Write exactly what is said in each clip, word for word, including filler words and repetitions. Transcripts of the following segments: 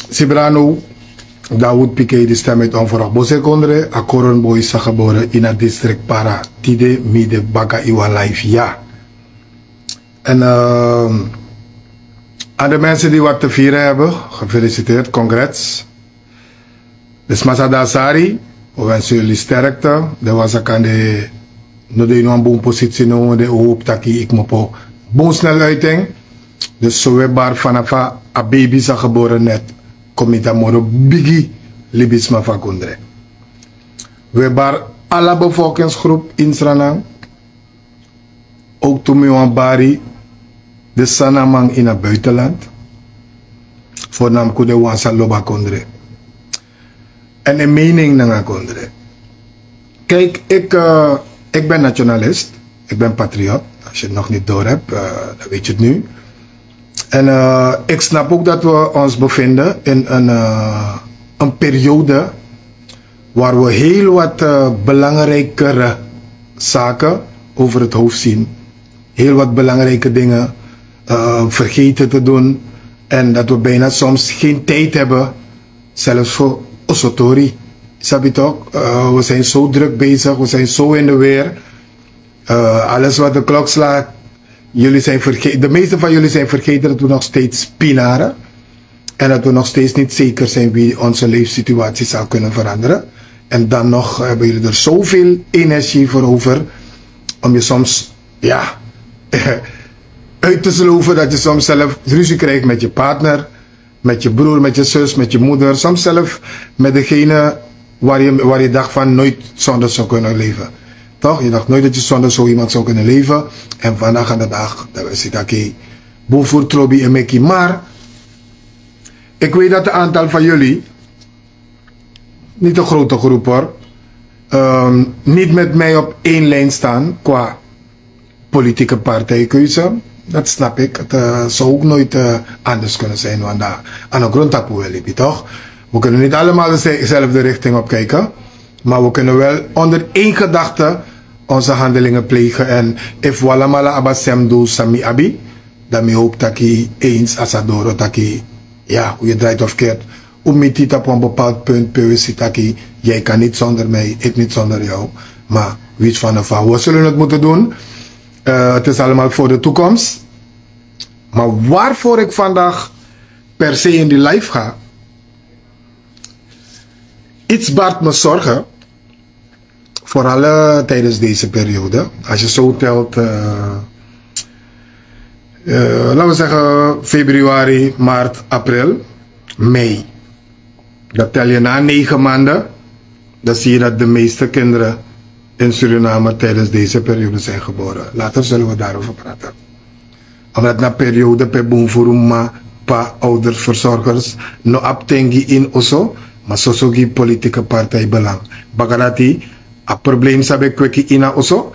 Sibrano, Dawood Pikei, di stem uit Onverwacht Bosekondre, a Koronboy, sa geboren in a district Para, tide mi de baka iwa life, ja. En ehm, aan de mensen die wat te vieren hebben, gefeliciteerd, congrats. De Smasada Sari, we wensen jullie sterkte. De Wasakande no de in een boom positie no de hoop taki ik mopo boom snel uiting. Dus zo we bar vanaf a baby sa geboren net, komita moro bigi libisma van Kondre. We bar alla bevolkingsgroep in Sranan. Ook toen mi wan bari de Sanaman in het buitenland, voornamelijk de Wansa Loba Kondre. En een mening nanga Kondre. Kijk, ik, eh, ik ben nationalist, ik ben patriot. Als je het nog niet door hebt, eh, dan weet je het nu. En eh, ik snap ook dat we ons bevinden in een, eh, een periode waar we heel wat eh, belangrijkere zaken over het hoofd zien. Heel wat belangrijke dingen eh, vergeten te doen. En dat we bijna soms geen tijd hebben, zelfs voor osotori. Sabi toch? Eh, we zijn zo druk bezig, we zijn zo in de weer. Eh, alles wat de klok slaat, jullie zijn vergeten. De meeste van jullie zijn vergeten dat we nog steeds pinaren. En dat we nog steeds niet zeker zijn wie onze leefsituatie zal kunnen veranderen. En dan nog hebben jullie er zoveel energie voor over om je soms, ja, uit te sloven, dat je soms zelf ruzie krijgt met je partner, met je broer, met je zus, met je moeder, soms zelf met degene waar je, waar je dacht van nooit zonder zou kunnen leven. Toch? Je dacht nooit dat je zonder zo iemand zou kunnen leven. En vandaag aan de dag, dat we zien dat, oké, boe voer trobi en meki. Maar ik weet dat een aantal van jullie, niet een grote groep hoor, ehm, niet met mij op één lijn staan qua politieke partijkeuze. Dat snap ik. Het eh, zou ook nooit eh, anders kunnen zijn, want daar aan de grondtapu we libi, toch? We kunnen niet allemaal dezelfde richting op kijken, maar we kunnen wel onder één gedachte onze handelingen plegen. En if we allemaal abasem do sami abi, dan mi hoop taki eens asadoro taki, ja, hoe je draait of keert, un miti tapu een bepaald punt pe we si taki, jij kan niet zonder mij, ik niet zonder jou. Maar weet van ervan, we zullen het moeten doen. Eh, het is allemaal voor de toekomst. Maar waarvoor ik vandaag per se in die live ga, iets baart me zorgen. Vooral eh, tijdens deze periode. Als je zo telt, eh, eh, laten we zeggen februari, maart, april, mei. Dan tel je na negen maanden, dan zie je dat de meeste kinderen in Suriname tijdens deze periode zijn geboren. Later zullen we daarover praten. Omdat na periode pe bun fu ru mma, p'pa, ouders, verzorgers no abi ten gi ini oso, ma soso gi politieke partij belang. Baka dati a probleem san ben kweki ini a oso,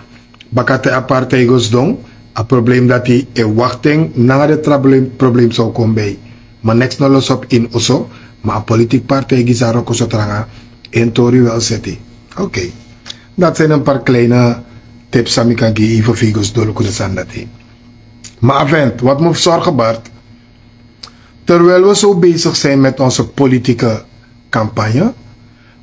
baka te a partij go sidon, a probleem dati e wakti en nanga den tra probleem san o kon bei. Ma neks no losi op ini oso, ma a politieke partij gi san a wroko so tranga, en tori wel seti. Oké. Dati seni en par kleine tips san mi kan gi yu fu fu yu go sidon luku den sani dati. Maar avent, wat me zorgen baart, terwijl we zo bezig zijn met onze politieke campagne,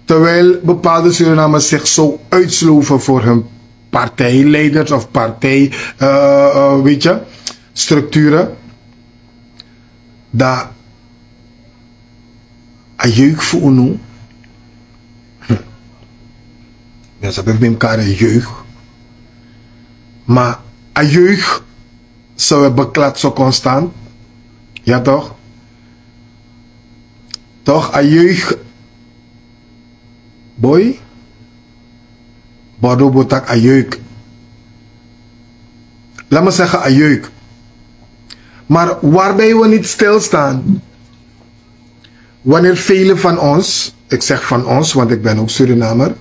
terwijl bepaalde Surinamers zich zo uitsloven voor hun partijleiders of partij, eh, eh, weet je, structuren, dan a jeugd fu unu. Hm. Ya, sabi fu mi kari a jeugd. Ma a jeugd san we beklad so constant. Ja toch? Toch, a jeugd. Boy. Bordo bo taki a jeugd. Laat me zeggen a jeugd. Maar waarbij we niet stilstaan wanneer velen van ons, ik zeg van ons, want ik ben ook Surinamer,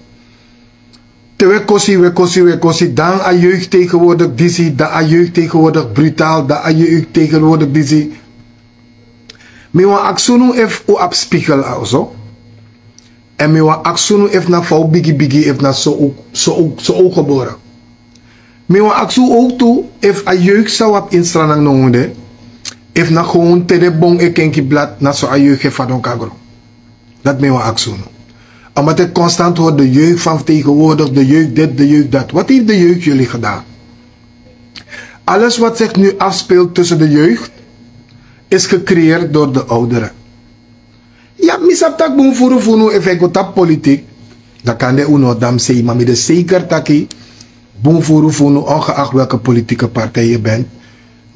te we kosi, we kosi, we kosi, dan a jeugd tegenwoordig disi, dan a jeugd tegenwoordig brutaal, dan a jeugd tegenwoordig disi. Mi wan aksi unu efu un abi spiegel also. En mi wan aksi unu efu na fa un bigi bigi, efu na so un, so un, so un gebore. Mi wan aksi un ook tu efu a jeugd san un abi ini Sranan now de, Efu na gewoon tede bon e kenki blad, na so a jeugd e fadon kagro. Dat mi wan aksi unu. Omdat ik constant hoor de jeugd van tegenwoordig, de jeugd dit, de jeugd dat. Wat heeft de jeugd jullie gedaan? Alles wat zich nu afspeelt tussen de jeugd is gecreëerd door de ouderen. Ya, mi sabi taki bun furu fu unu efu e go tapu politik, dan kande unu o damsei, ma mi de zeker taki bun furu fu unu, ongeacht welke politieke partij je bent,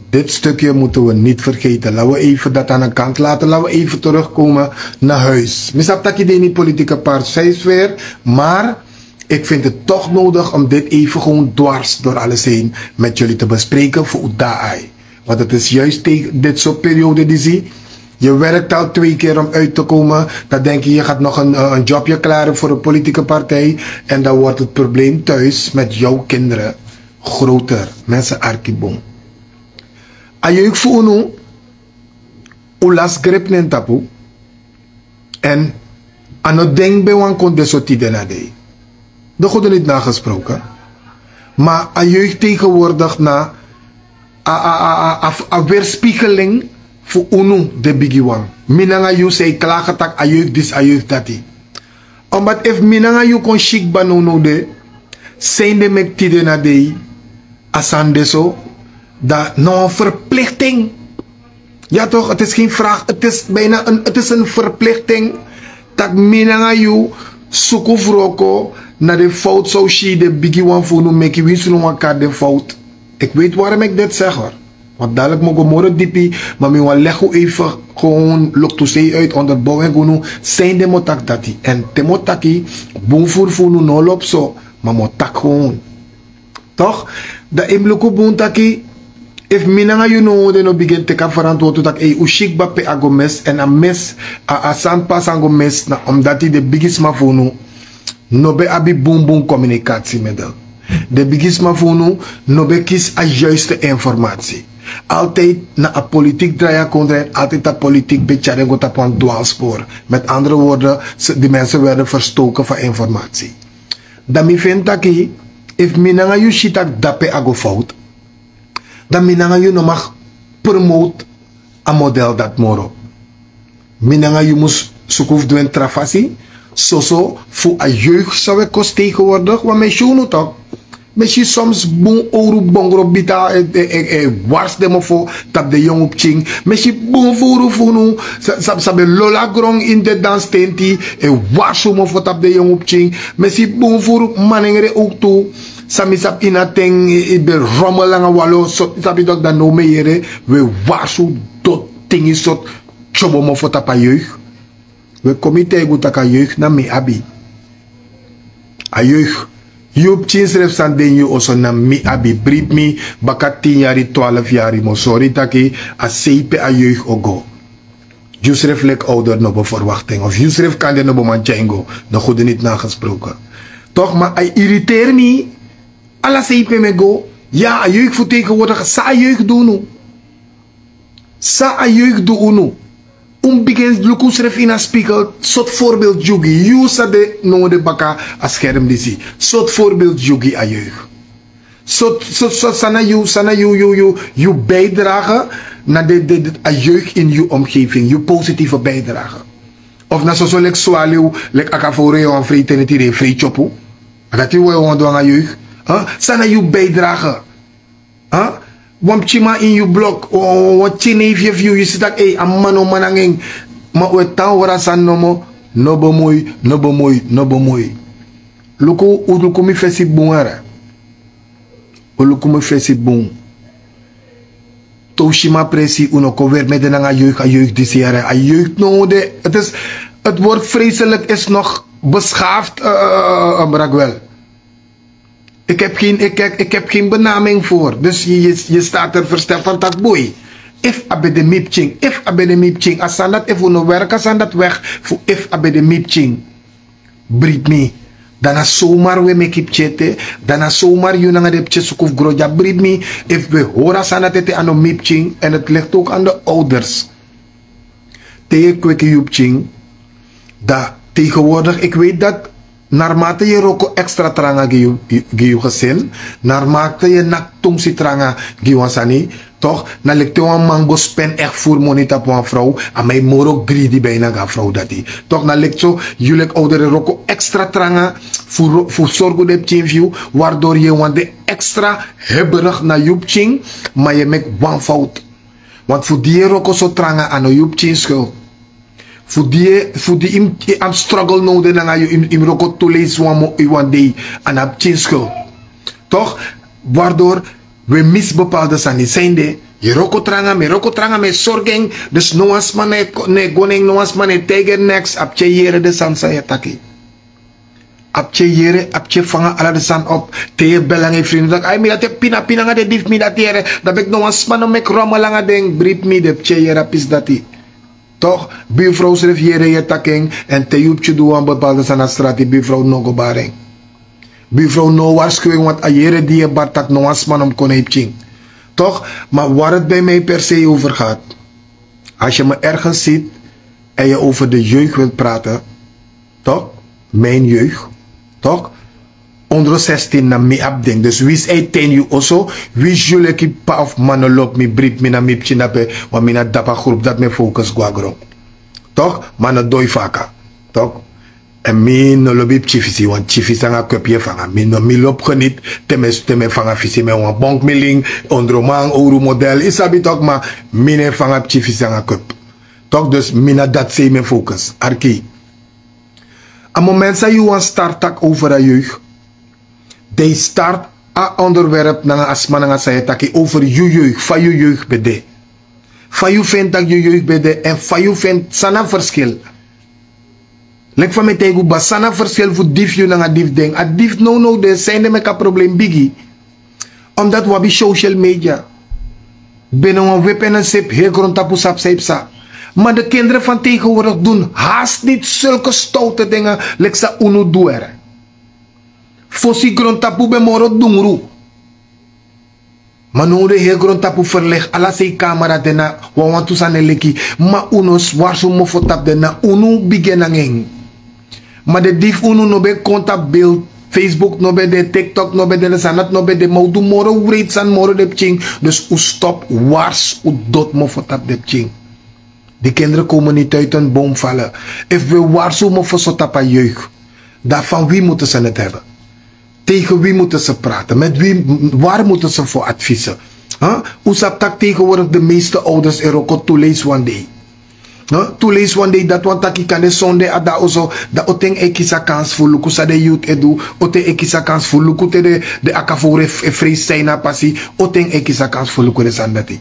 dit stukje moeten we niet vergeten. Laten we even dat aan de kant laten. Laten we even terugkomen naar huis. Mi sabi taki de ini politieke partijsfeer, maar ik vind het toch nodig om dit even gewoon dwars door alles heen met jullie te bespreken voor Udaai. Want het is juist tegen dit soort periode die zie. Je werkt al twee keer om uit te komen. Dan denk je, je gaat nog een, eh, een jobje klaren voor een politieke partij. En dan wordt het probleem thuis met jouw kinderen groter. Mensen, arki bun. A jeugd fu unu, un lasi grepi na en tapu. En a no denki ben wani kon de so tide na dei. De goede niet nagesproken. Ma a jeugd tegenwoordig na a, a, a, a, a, a weerspiegeling fu unu, de bigiwan. Mi nanga yu sei klage taki a jeugd disi, a jeugd dati. Omdat efu mi nanga yu kon si kba nownow de, san de meki tide na dei a sani de so, dan na wan verplichting. Ya toch, het is geen vraag, het is bijna een, het is een verplichting. Taki mi nanga yu suku wroko na den fout san un si den bigiwan fu unu meki, winsi un no wani kari den fout. Ik weet waarom ik dit zeg, hoor. Want dadelijk mi o go moro dipi, ma mi wani legi un even gewoon loktusei uit, onderbouwing gi unu san de mi o taki dati. En te mi o taki, bun furu fu unu no lobi so, ma mi o taki gewoon. Toch? Dan yu mus luku bun taki, efu mi nanga yu no de, no bigin teki a verantwoording taki, ei, un si kba pe a go mis, en a mis, a, a sani pe a sani go mis, na omdat den bigisma fu unu no ben abi bunbun communicatiemiddel. Den bigisma fu unu no ben kisi a juiste informatie. Altijd na a politiek drai a kondre, en altijd a politiek ben tyari en go tapu wan dwaalspoor. Met andere woorden, ze, die mensen werden verstoken van informatie. Dan mi feni taki, efu mi nanga yu si taki dape a go fout, dan mi nanga yu no mag promote a model dati moro. Mi nanga yu mus suku fu du en tra fasi, soso fu a jeugd san un e kosi tegenwoordig, want mi e si unu toch. Mi e si soms bun owru bongro bita e, e, e, e wars den mofo tapu den yongu pikin. Mi e si bun furu fu unu sa, sa, sa ben lolo a gron ini den danstenti, e warsu mofo tapu den yongu pikin. Mi e si bun furu manengre owktu, san mi sabi ini a ten, e, e ben rommel nanga wan lo, so, sabi, dok dan now mi e yere, un e warsu doti tingi sortu tyobo mofo tapu a jeugd. Un e kon mi taigi un taki a jeugd na mi abi. A jeugd. Yu pikin srefi san de ini yu oso na mi abi. Bribi mi, baka tin yari, twalfu yari, mi o sori taki a sei pe a jeugd o go. Yu srefi leki ouder no ben verwacht en, of yu srefi kande no ben man tyari en go, no, goede niet nagesproken. Toch, ma a e irriteri mi, ala sei pe mi e go, ya, a jeugd fu tegenwoordig, san a jeugd du unu? San a jeugd du unu? Un mus bigin luku unsrefi ini a spiegel, sortu voorbeeld yu gi. Yu san de now de baka a scherm disi. Sortu voorbeeld yu gi a jeugd? Sortu, sortu, sortu, san na yu, san na yu, yu, yu, yu bijdrage na de, de, de, a jeugd in yu omgeving, yu positieve bijdrage? Of na soso leki swaliw, leki akaforo, yu wan frei teneti, den e frei tyopu. A dati yu wani du nanga jeugd? Huh? San na yu bijdrage? Huh? Wan pikinman ini yu blok, wan, wan, wan pikin neefje fu yu, yu si taki, ei, a mama no man nanga en. Ma un e tan hori a sani nomo, no bemui, no bemui, no bemui. Luku, un luku mi fesi bun, here. Un luku mi fesi bun. Te un si mi a presi, un no kon weri mi ede nanga a jeugd, a jeugd disi, here. A jeugd now de, het is, het woord vreselijk is nog beschaafd, eh, eh, eh, eh, Raguel. Ik heb geen, ik heb, ik heb geen benaming voor. Dus je, je, je staat er versteld van taki boi. Efu a ben de mi pikin, efu a ben de mi pikin. A sani dati, efu un no werk a sani dati weg fu efu a ben de mi pikin, bribi mi, dan na zomaar un e meki pikin ete, dan na zomaar yu nanga den pikin suku fu gro dya, bribi mi. Efu un e hori a sani dati ete, a no mi pikin, en het ligt ook aan de ouders. Te yu e kweki yu pikin, dan tegenwoordig, ik weet dat Narmate yu e wroko extra tranga gi yu gesin, narmate yu e naki tungsi tranga gi wan sani, tok' na leki te wan man go spen ekti furu moni tapu wan frow, a man e moro gridi bina gi a frow dati. Tok' na leki so yu leki owder e wroko extra tranga fu sorgu den pikin fu yu, wardori yu e wani de extra heberigi na yu pikin. Ma yu e meki wan fowtu. Want fu di yu e wroko so tranga a no yu pikin skul. Fu di yu abi struggle nowde nanga yu, yu mus wroko tu leisi wan dei, a no a pikin skul. Tok', wardori wi e misi bepalde sani. Sende yu e wroko tranga, mi e wroko tranga, mi e sorgu en. Dus no wan sma no e go na en, no wan sma no e taigi en neks. A pikin e yere den sani san yu e taki. A pikin e yere, a pikin e fanga ala den sani op. Te yu e bel nanga yu frindu taki ai mi dati e pina pina nanga den difu mi dati yere. Dan meki no wan sma no meki rommel nanga den bribi mi, den pikin e yere a pisi dati. Tok', birfrow srefi yere yu e taki en. Èn te yu pikin du wan bepalde sani na strati, birfrow no go bari en. Birfrow no warskow en, want a yere di yu e bari tak' no wan sma no mus kon na yu pikin. Tok', ma wari di ben mi e per se over gehad. As yu mi ergens siti èn yu over de jeugd wil prati, tok', mi en jeugd, tok', ondro sestin na mi abi den. Dus winsi a e ten yu oso, winsi yu leki p'pa of m'ma no lobi mi, bribi mi, na mi pikin dape. Wan mi na dapu a grupu dati mi e fokus go na gron. Tok', ma no doi faka. Tok', èn mi no lobi pikin fisi, wan pikin fisi nanga kup yu e fanga. Mi no, mi lobi geniti te mi e fanga fisi, mi e wan bonk mi lin, ondro man, owru model, yu sabi tok', ma mi no e fanga pikin fisi nanga kup. Tok', dus mi na dati sei mi e fokus. Arki. A moment san yu wani start taki over a jeugd, dan yu start a onderwerp nanga a sma nanga san yu e taki over yu jeugd, fa yu jeugd ben de. Fa yu feni tak' yu jeugd ben de, èn fa yu feni san na a ferskil. Leki fa mi e taigi un basi, san na a ferskil fu difu yu nanga difu den. A difu nownow de, san ede meki a problem bigi. Omdati un abi social media. Ben na wan wepi èn en sepi, heri grontapu sabi san yu psa. Ma de kinderen van tegenwoordig dun haast niti sulke stowte dingen leki san unu du ere. Fosi grontapu ben moro dungru. Ma now den heri grontapu ferlegi, ala sei kamera de, na wanwantu sani e leki. Ma unu warsu mofo tapu den, na unu bigin nanga en. Ma den difu unu no ben kon tapu beeld. Facebook no ben de, TikTok no ben de, den sani dati no ben de, ma un du moro wreiti sani moro den pikin. Dus un stopu warsu, un doti mofo tapu den pikin. Die kinderen komen niet uit een boom vallen. Efu wi e warsu mofo so tapu a jeugd, dan van wie moeten ze het hebben? Tegen wie moeten ze praten? Met wie, waar moeten ze voor adviezen? Un sabi tak' tegenwoordig de meeste ouders e wroko tu leisi wan dei. Tu leisi wan dei, dati wani taki kande sonde a de na oso, dan o ten e kisi a kansi fu luku san den youth e du. O ten e kisi a kansi fu luku te den akavowru e freisi san ini a pasi. O ten e kisi a kansi fu luku den sani dati.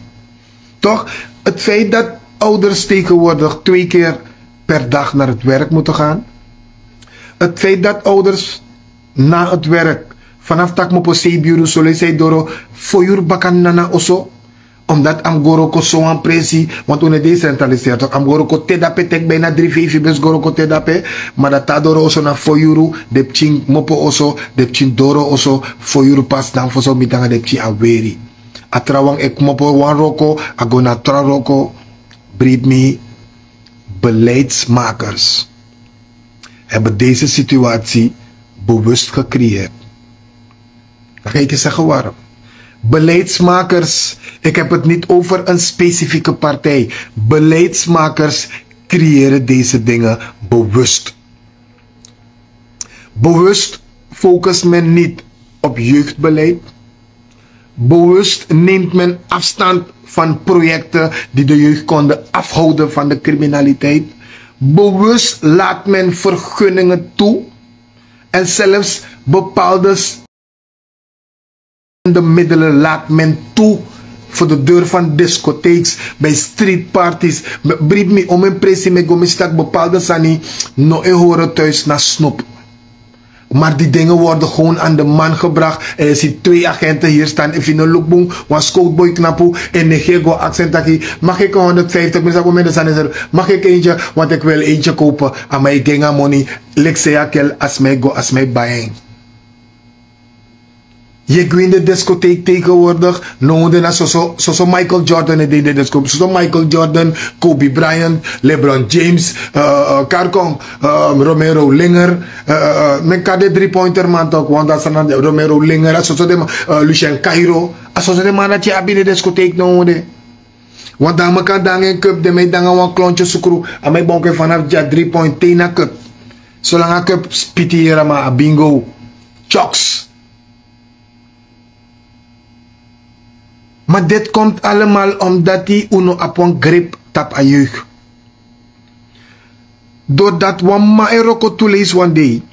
Toch, het feit dat ouders tegenwoordig twee keer per dag naar het werk moeten gaan. Het feit dat ouders na het werk, vanaf tak' kmopo seibin yuru, solesi a e doro fo yuru baka nana oso. Omdat a mus go wroko so wan presi, want un no e decentraliseer toch, a mus go wroko te dape, teki bijna dri feifi besi go wroko te dape. Ma dati a doro oso na fo yuru, den pikin kmopo oso, den pikin doro oso, fo yuru pasi dan fosi o miti nanga den pikin a weri. A trawan e kmopo wan wroko, a go na tra wroko. Bribi mi, beleidsmakers hebben deze situatie bewust gecreëerd. Dan ga ik je zeggen waarom. Beleidsmakers, ik heb het niet over een specifieke partij. Beleidsmakers creëren deze dingen bewust. Bewust focust men niet op jeugdbeleid. Bewust neemt men afstand van projecten die de jeugd konden afhouden van de criminaliteit. Bewust laat men vergunningen toe en zelfs bepaalde de middelen laat men toe voor de deur van discotheeks, bij streetparties. Bribi mi, om in principe go mi si tak' bepaalde sani no e hori thuis na snoep. Maar die dingen worden gewoon aan de man gebracht. En je ziet twee agenten hier staan. Efu yu no luku bun, wan scoutboy knapu, en negeer go aksi en taki: "Mag ik een honderdvijftig?" Mi sa go mede sani: "Mag ik eentje? Want ik wil eentje kopen." A man e gi en a moni, leki sei a kel, a sma e go, a sma e bai en. Yu e gwe ini de diskotheek tegenwoordig. No, de na soso, soso Michael Jordan e de ini de diskotheek. Soso Michael Jordan, Kobe Bryant, LeBron James, uh, uh, Karkong, um, Romero Linger, uh, uh, uh, men kan de drie-pointer man toch, want dat is een Romero Linger, a soso de man, uh, Lucien Cairo, a soso de man dat yu abi ini de diskotheek no de. Want dan mi kan dan en cup, de mi dan wan klontje sukru, a mi bonke vanaf ja drie point te na cup. Zolang a cup spiti hier, maar a bingo, choks. Maar dit komt allemaal omdat die uno op een grip tap a jeugd. Doordat wan mama e roko toelees wan dei.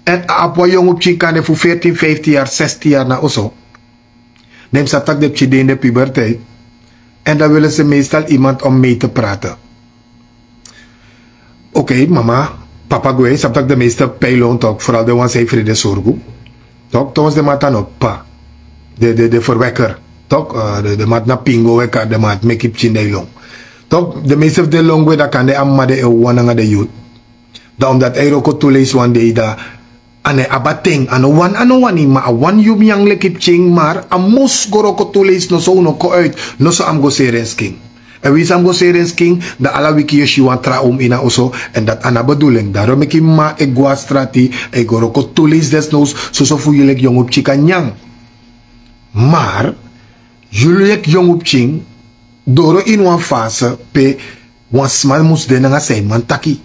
En a abi wan yongu pikin kan de fu veertien, vijftien jaar, zestien jaar na oso. Dan yu sabi tak' den pikin de ini den puberteit. En dan willen ze meestal iemand om mee te praten. Oké, mama, papa gwe, sabi tak' de meeste pijlon toch, vooral de wan san e frede sorgu. Toch, trouwens de man tan no papa. De, de, de verwekker. Toch, eh, de, de man na pingo weka, de man meki pikin de long. Toch, de meeste fu den long gwe dan kan de a mama de e wan nanga de youth. Dan omdat a e roko toelees wan dei dan a no e abi a ten, a no wani, a no wani, ma a wani yu mus nyan leki pikin, maar a mus go roko toelees, noso un no kon uit, noso a mus go seri en skin. En winsi a mus go seri en skin, dan ala wiki yu e si wan tra oom ini a oso, en dat a no a bedoeling. Daarom meki mama e go na strati, e go roko toelees desnoods, soso fu yu leki yongu pikin kan nyan. Maar yu leki yongu pikin doro ini wan fase pe wan sma mus de nanga san yu man taki.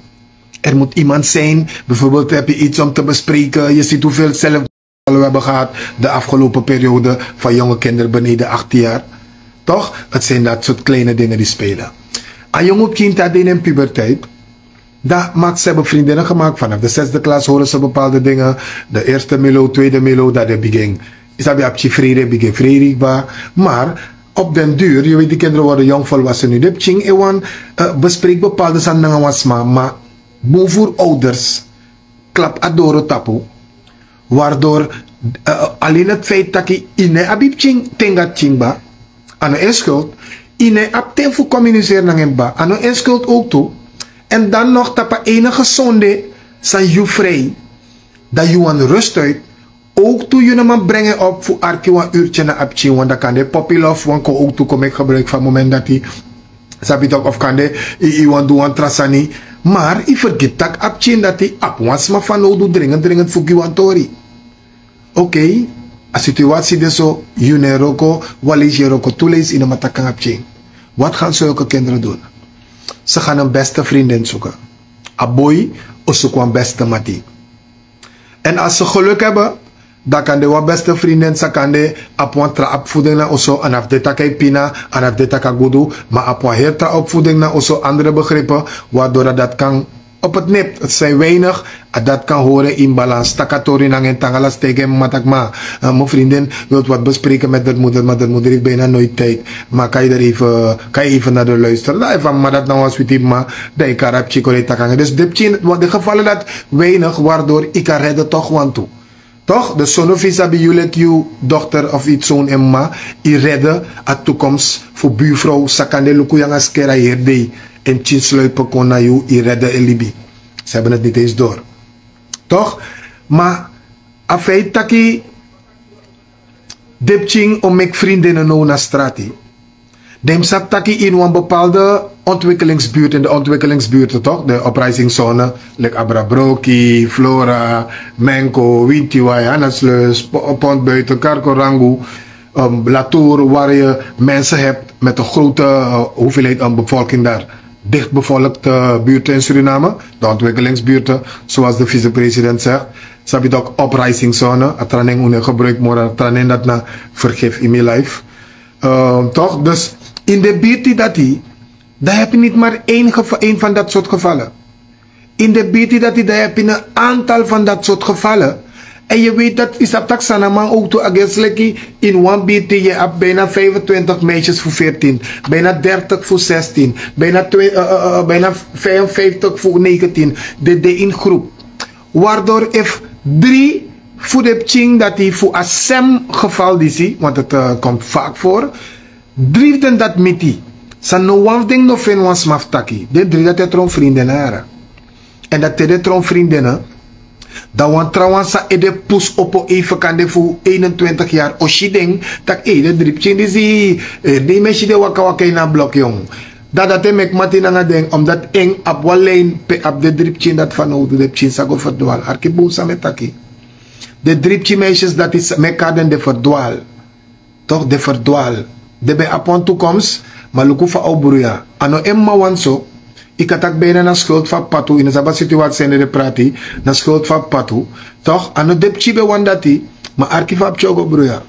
Er moet iemand zijn, bijvoorbeeld heb je iets om te bespreken. Je ziet hoeveel zelfmoorden we hebben gehad de afgelopen periode van jonge kinderen beneden achttien jaar. Toch? Het zijn dat soort kleine dingen die spelen. A yongu pikin te a de ini en puberteit, dan maakt ze hebben vriendinnen gemaakt. Vanaf de zesde klas horen ze bepaalde dingen. De eerste milo, tweede milo, dat de begin. Is dat je hebt je vrede, begin vrede, maar op den duur, je weet, die kinderen worden jong volwassen nu. De pikin e wan, eh, bespreekt bepaalde sani nanga wan sma, maar boven ouders klap a doro tapu, waardoor, eh, alleen het feit taki yu no abi pikin, ten gat pikin kba, a no en schuld. Yu no abi ten fu communiceren nanga en kba, a no en schuld ook toe. En dan nog tapu a enige sonde san yu vrij, dan yu wani rust uit. Ook toe yu no man brengen op fu arki wan uurtje na a pikin, want dan kan de poppy love wan kon ook toe kon meki gebruik van moment dati. Sabi toch, of kan de, yu, yu wani du wan tra sani. Maar yu vergiti tak' a pikin dati abi wan sma fanowdu dringend, dringend fu gi wan tori. Oké, a situatie de so, yu no e roko wan leisi, yu e roko tu leisi, yu no man taki nanga a pikin. Wat gaan zulke kinderen doen? Ze gaan een beste vriendin zoeken. A boi o suku wan beste mati. En als ze geluk hebben, dan kan de wan beste vriendin sa kan de abi wan tra opvoeding na oso, en a fu de taki a e pina, en a fu de taki a gudu, maar a abi wan heri tra opvoeding na oso, andere begrippen, waardoor dat dat kan op het nip. Het zijn weinig, en dat kan horen in balans. Taki a tori nanga en tangala steken, maar taki maar, eh, mijn vriendin wilt wat bespreken met de moeder, maar de moeder heeft bijna nooit tijd. Maar kan je er even, kan je even naar de luisteren? Dan even, maar dat nou als we die maar, dan ik kan rap chico de takang. Dus de pikin, want de gevallen dat weinig, waardoor ik kan redden toch want toe. Toch? De zoon of isa bi yu leki yu dochter of yu zoon en mama, yu redde a toekomst fu buurvrouw, sa kan de luku yu nanga skeri a heri dei, en pikin sluipen kon na yu, yu redde en libi. Ze hebben het niet eens door. Toch? Maar a feit taki de pikin o meki vriendinnen now na strati. Den mus sabi taki in wan bepaalde ontwikkelingsbuurt, in de ontwikkelingsbuurten toch, de uprisingzone, like Abrabroki, Flora, Menko, Wintiwai, Hannesluis, Po-, Pont Buiten, Karkorangu, ehm, Latour, waar je mensen hebt met een grote, eh, hoeveelheid, eh, bevolking daar. Dichtbevolkte buurten in Suriname, de ontwikkelingsbuurten, zoals de vicepresident zegt. Sabi toch, uprisingzone, a tra nen un no e gebruik moro a tra nen, dat na, vergif in mijn life. Ehm, toch? Dus in de buurt dati, dan heb je niet maar één geva-, één van dat soort gevallen. In de buurt dati, dan heb je een aantal van dat soort gevallen. En je weet dat, yu sabi tak' san na man ook tu, a gesi leki in wan buurt yu abi bijna vijfentwintig meisjes fu veertien, bijna dertig fu zestien, bijna twee, eh, eh, eh, bijna vijfenvijftig fu negentien, de, de in groep. Waardoor efu drie fu de pikin dati fu a sem geval disi, want het, eh, komt vaak voor, drie fu den dati miti, san no wan fu den no feni wan sma fu taki. Den drie dati e tron vriendinnen, yara. En dati te den tron vriendinnen, Dan wan trawan san ede pusu opo eife kande fu einentwintig yari o si den tak' ei den dri pikin disi, eri den yu mu e si den waka waka ini a blok yon. Dan dati e meki mati nanga den omdati en abi wan lein pe abi den dri pikin dati fanowdu den pikin sa go ferdwal arki bun san mi e taki. Den dri pikin meisesi dati mi e kari den de ferdwal. Tok' den ferdwal. Den ben abi wan tukomsi. Ma luku fa a o bruya a no en mama wani so. Yu kan taki ben na na skultu fu a p'pa tu yu no sabi a siti wati sende den prati. Na skultu fu a p'pa tu. Tok' a no den pikin ben wani dati. Ma arki fa a pikin o go bruya.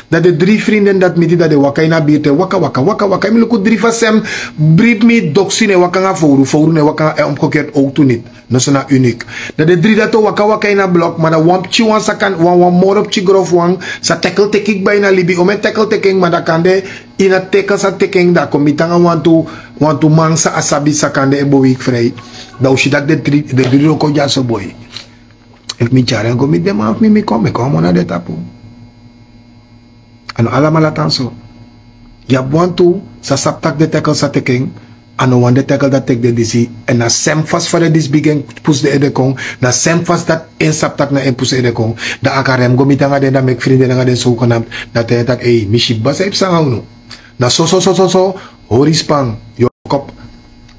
Dan den dri frinden dati miti dan den waka ini a birti e waka waka waka waka yu mus luku dri fu a sem. Bribi mi doksi no e waka nanga fowru fowru no e waka nanga en omgekerti owtu niti. Noso na unik. Dan den dri dati o waka waka ini a blok ma dan wan pikin wan sa kan wan wan moro pikin grofu wan sa tekel teki kba ini a libi omen tekel teki en ma dan kande ini a tekel sa teki en dan a kon miti nanga wantu wantu man san a sabi sa kande e boweiki frei. Dan un si dati den dri den dri o kon dyaso boi. Efu mi tyari en go miti den man fu mi mi kon mi kon amo na den tapu. A no alamala tan so. Yu abi wantu sa sabi tak' den tekel sa teki en. A no wani den tekel dati teki den disi èn na sem fasi fa den disi bigin en pusu den ede kon. Na sem fasi dati en sabi tak' na en pusu ede kon. Dan a kan rem go miti nanga den dan meki frinden nanga den sow konam. Dan ten en taki ei mi si basa e psa nanga unu. Na soso soso hori span yu o kop.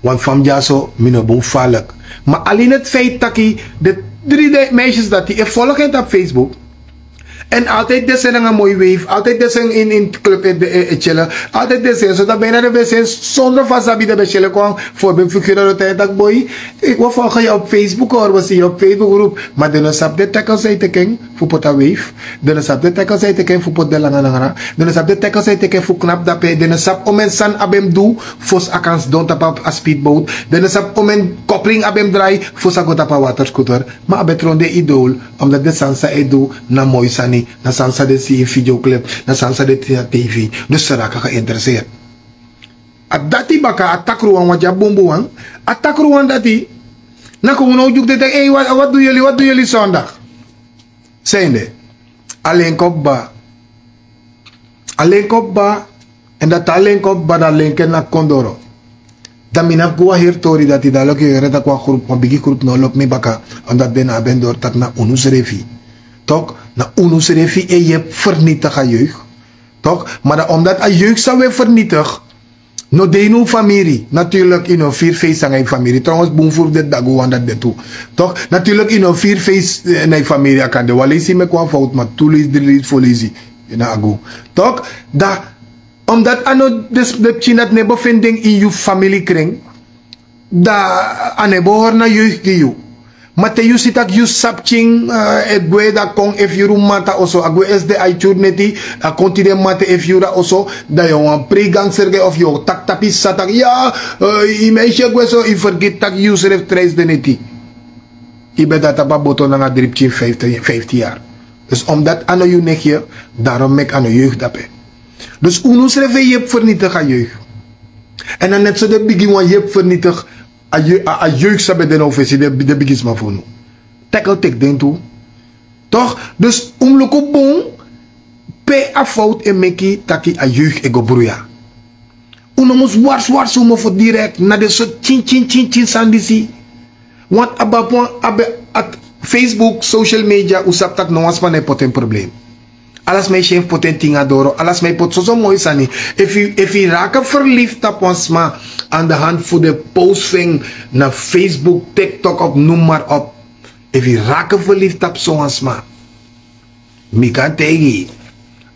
Wan fam dyaso mi no bun falek. Ma alin eti feit taki den dri den meisesi dati e folok en tapu facebook. Èn altidi desi en nanga moi weif altidi desi en ini ini klub e tyele. Altidi desi en so dan ben na den ben si en sondro fu a sabi den ben tyele kon. Forbi en figura den o taigi en taki boi, wi o folgo yu opu facebook hori wi o si yu opu facebook rupu. Ma den no sabi den tekels san yu teki en fu poti a weif. Den no sabi den tekels san yu teki en fu poti den langa nangra. Den no sabi den tekels san yu teki en fu knapu dape den no sabi omen sani a ben mus du. Fosi a kan sidon tapu a spidbowtu. Den no sabi omen kopring a ben mus drai fosi a go tapu a waterskuter. Ma a ben tron den idol. Omdati den sani san e du na moi sani. Na sani san den si ini fideoklip. Na sani san den tini na tv. Dus seraka geintereseri. A dati baka a takru wan wan di a bunbun wan. A takru wan dati. Na kon unu o dyuku den taki ei wati du yuli wati du yuli sondak. Sende. Alen kon kba. Alen kon kba. Èn dati alen kon kba dan alen ken na kon doro. Dan mi no abi go wan heri tori dati dan loki yu yere tak' wan grupu wan bigi grupu no o lobi mi baka. Omdati den no abi en dori tak' na unu srefi. Tok' na unu srefi e yepi fernitigi a yeuk. Tok' ma dan omdati a yeuk san un e fernitigi. No de ini un famiri naturlik yu no firi feisi nanga yu famiri trongens bun furu fu den dagu wan dati de tu. Tok' naturlik yu no firi feisi na yu famiri a kan de wan leisi yu meki wan fowtu ma tu leisi dri leisi fo leisi. Yu na agu. Tok' dan omdati a no den pikin dati no e bo feni den ini yu famili kren. Dan a no e bo hori na yeuk gi yu. Ma te yu si tak' yu sabi pikin e gwe dan kon efu yuru mata oso a gwe esde a e tyuru neti. A kon tide mate efu yuru a oso. Dan yu o wan prei gangster gi en ofu yu o taki tapu yu sisa tak' ya. Yu meisi e gwe so yu fergiti tak' yu srefi treisi de neti. Yu ben de na tapu a boto nanga dri pikin fiftin yari. Dus omdati a no yu negi yu. Darom meki a no yeuk dape. Dus unu srefi e yepi fernitigi a yeuk. Èn na neti so den bigin wan yepi fernitigi a yeuk san ben de na un fesi den bigisma fu unu. Tekel teki den tu. Tok' dus un mus luku bun. Pe a fowtu e meki taki a yeuk e go bruya. Un no mus warsi warsi un mofo direkti na den sortu tyin tyin tyin sani disi. Want a ben abi wan a ben ati facebook social media un sabi tak' no wan sma no e poti en problem. Ala sma e si en fu poti en tin na doro ala sma e poti soso moi sani. Efu yu raki ferlifi tapu wan sma an de handi fu den post fu en na facebook tiktok of numar op. Efu yu raki ferlifi tapu sowan sma mi kan taigi yu.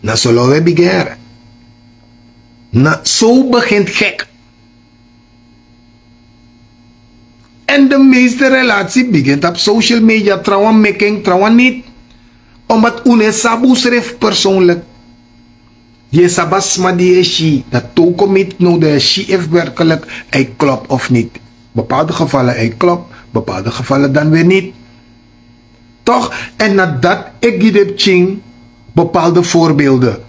Na so lo un e bigin here. Na so un begin gek. Èn de meeste relasi bigin tapu social media trawan meki en trawan niti. Omdati un no e sabi unsrefi persownlik. Yu e sabi a sma di yu e si dati te un kon miti now dan yu e si efu werkelik a e klop of niti. Bepaalde gefalen a e klop. Bepaalde gefalen dan we niti. Tok' èn na dati e gi den pikin bepaalde voorbeelde.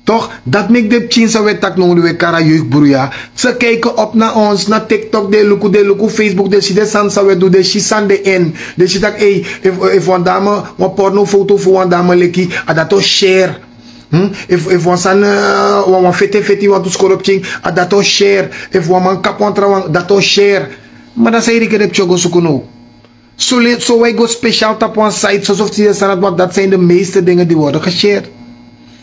Tok' dati meki den pikin san un e taki now di un e kari a yeuk bruya. Se keiken op na ons na tiktok den e luku den e luku facebook den e si den sani san un e du den e si sani den en. Den e si tak' ei efu wan dame wan porno foto fu wan dame leki a dati o share. Efu wan sani wan wan feti e feti wantu skoro pikin a dati o share. Efu wan man kapu wan trawan dati o share. Ma dan san yu riki den pikin o go suku now? So wij go speciaal tapu wan site soso fu tide sanat want dat zijn de meeste dingen die worden geshared.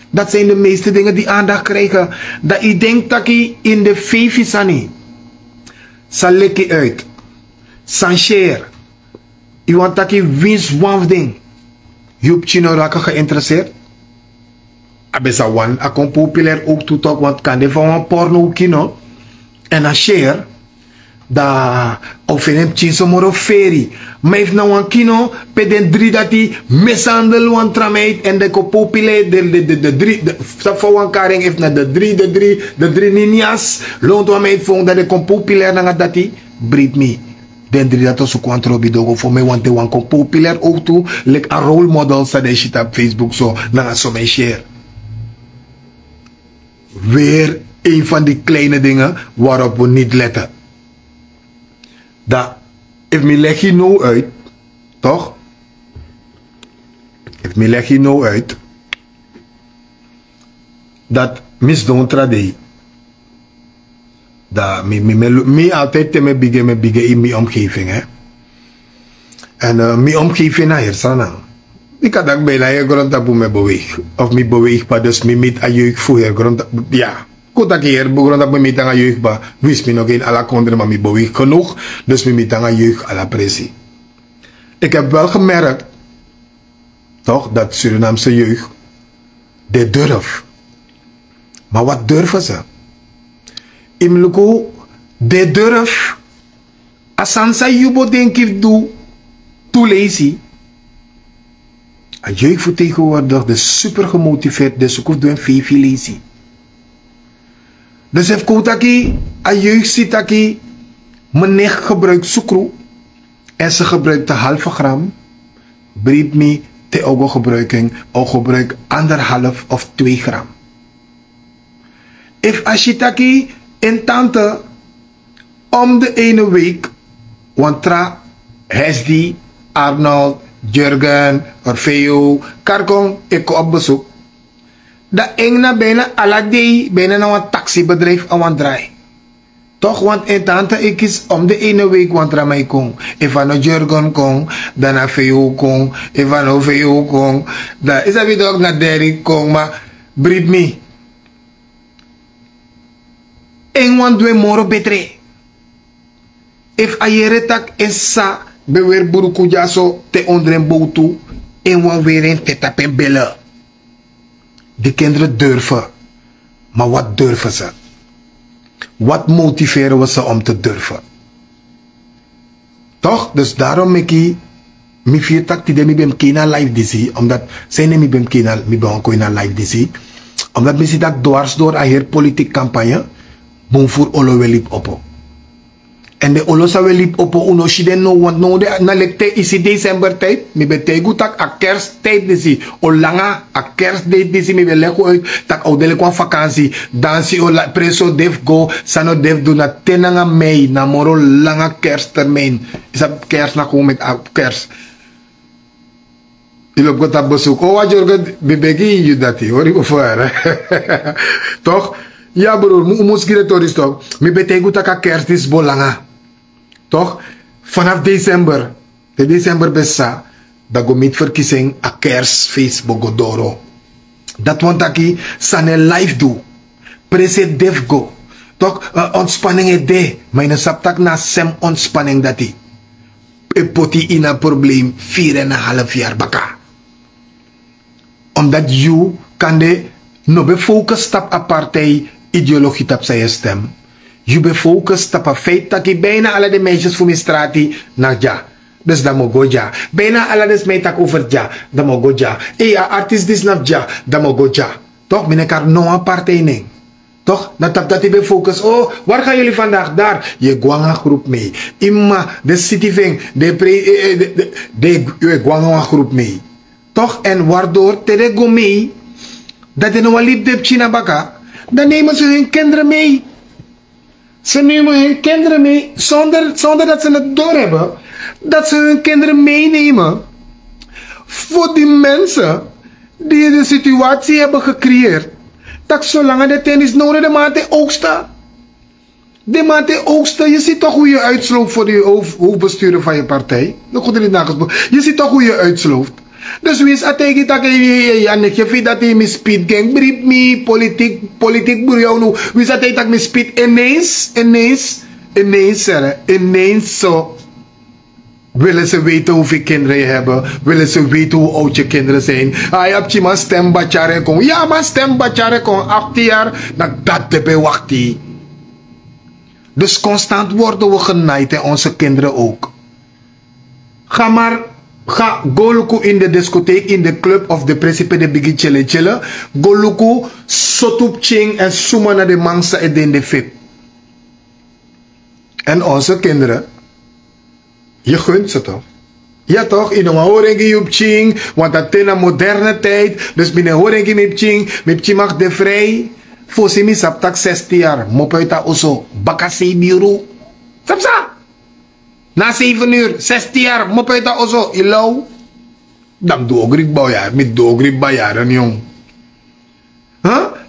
Dat zijn de meeste dingen die aandacht krijgen. Dat ik denk taki in de fefi sani san leki uit, san share. Yu wani taki winsi wan fu den. Yu pikin no raki geïnteresseerd. A ben sa wani a kon populair ook tu tok want kan de fan wan porno kino. En a share. Dan a o feni en pikin so moro feri. Ma efu na wan kino pe den dri dati mishandel wan tra meid en den kon populair de dri, sabi fa wan kari en efu na de dri de dri de dri ninias lontu wan meid fon dan den kon populair nanga dati. Breed mi. Den dri dati o suku wan trobi dogo fo mi wante wan kon populair ook tu. Leki a role model san den si tapu facebook so nanga so mi share. Weer een van die kleine dingen waarop we niet letten. Dan efu mi legi no uit, toch? Efu mi legi no uit, dat misdon tra dei. Dan mi mi mi mi altijd te mi bigi mi bigi in mi omgeving hè. En mi omgeving na hersana. Mi kan daki bijna heri grondtapu mi beweeg of mi beweeg pa dus mi miti a jeug fu heri grondtapu ya. Kon taki heri grondtapu mi miti nanga jeug pa. Wisi mi no gen ala kondre ma mi beweeg genoeg. Dus mi miti nanga jeug ala presi. Ik heb wel gemerkt toch dat surinaamse jeug dit durf. Maar wat durven ze? Imluku, dit durf. A sani san yu bo denki fu du tu leisi. A jeugd fu tegenwoordig de super gemotiveerd de suku fu du en feifi leisi. Dus efu kon taki a jeugd si taki mi nicht gebruik sukru en ze gebruik te halve gram. Bribi mi te ogo gebruik en o gebruik anderhalf of twee gram. Efu a si taki en tante om de ene week wan tra hesdi, arnold, jurgen, orfeo, karkon e kon op bezoek. Dan en na bijna ala dei bijna na wan taxibedrijf a wan drai. Toch want en tante e kisi om de ene week wan tra man e kon. Efu a no jurgen kon, dan na feo kon. Efu a no feo kon, dan e sabi dok na derrick kon ma bribi mi. En wan du en moro betre. Efu a yere tak' en sisa ben weri buruku dyaso te ondro en bowtu, en wan weri en te tapu en bele. Di kindre durfe. Ma wat durfe se? Wat motivere we se om te durfe? Toch dus darom meki mi firi tak' tide mi ben mus keni a life disi omdat seni mi ben mus keni mi ben wan kon ini a life disi. Omdat mi si tak' dwars dori a heri politik kampanye bun furu olo we libi opo. Èn den olo san we libi opo un no si den now want now den na leki te yu si december tidi mi ben taigi un tak' a kerstidi disi o langa. A kerstdei disi mi ben legi un uit tak' a o de leki wan fakansi. Dansi o presi o de fu go san no de fu du na te nanga mei na moro langa kerstermin. Yu sabi kersi na kon meki a kersi. Yu lobi go tapu besuku o wan jorgo. Mi begi yu dati hori yu go fara. Tok'? Ya bruru un mus gi den tori stok'. Mi ben taigi un tak' a kersi disi bo langa. Tok'? Fanafu december te december ben sisa dan go miti ferkisi en a kersi facebook go doro. Dati wani taki san no e life du. Presi e de fu go. Tok'? Ontspaning e de. Ma yu no sabi tak' na a sem ontspaning dati e poti yu ini a problem firi en na half yari baka. Omdat yu kande no ben fokus tapu a partij ideologi tapu san yu e stem. Yu ben fokus tapu a feit taki bijna ala den meisjes fu mi strati na dya. Dus dan mi o go dya. Bijna ala den sma e taki over dya. Dan mi o go dya. Ei a artist disi na fu dya. Dan mi o go dya. Tok' mi no e kari no wan partij nen. Tok' na tapu dati ben fokus o wari gan yuli fandagi dari? Yu e gwe nanga grupu mei. Yu mama den siti fu en den e prei. Den e gwe nanga wan grupu mei. Tok' èn wari dori te den go mei dan den no wani libi den pikin na baka. Dan nemen se hun kinderen mei. Se nemen hun kinderen mei sonder dati se no dori heben dati se hun kinderen mei nemen. Fu di mensen di de situatie heben gecreeerd tak' solanga den ten disi nowde den man te oogsten. De man te oogsten, je ziet toch hoe je uitsloopt voor de hoofdbestuurder van je partij. De goede niet nagesproken. Je ziet toch hoe je uitsloopt. Dus wie is ategi taki a negi fi dati mi spit gang brief mi politik politik buri jou nu. Wie is ategi taki mi spit ineens ineens ineens sere ineens so. Willen ze weten hoeveel kinderen je hebben, willen ze weten hoe oud je kinderen zijn. Hij hebt je maar stem batyare kon ja maar stem batyare kon achttien jaar. Na dat de ben wachti. Dus constant worden we genaaid en onze kinderen ook. Ga maar ga go luku in de discotheek in de club of de principe de bigi chille chille. Go luku sotu pikin en suma na de man san e de in de fip. En onze kinderen, je gunt ze toch? Ja toch, yu no wan horengi yu pikin. Want a ten na moderne tijd dus mi no e horengi mi pikin. Mi pikin mag de vrij. Fosi mi sabi tak' zestien yari mopo uit a oso baka seibi yuru. Sabi san? Na zeven uur zestien yari mopo uit a oso yu law. Dan mi du ogri kba yari mi du ogri kba yari en yong.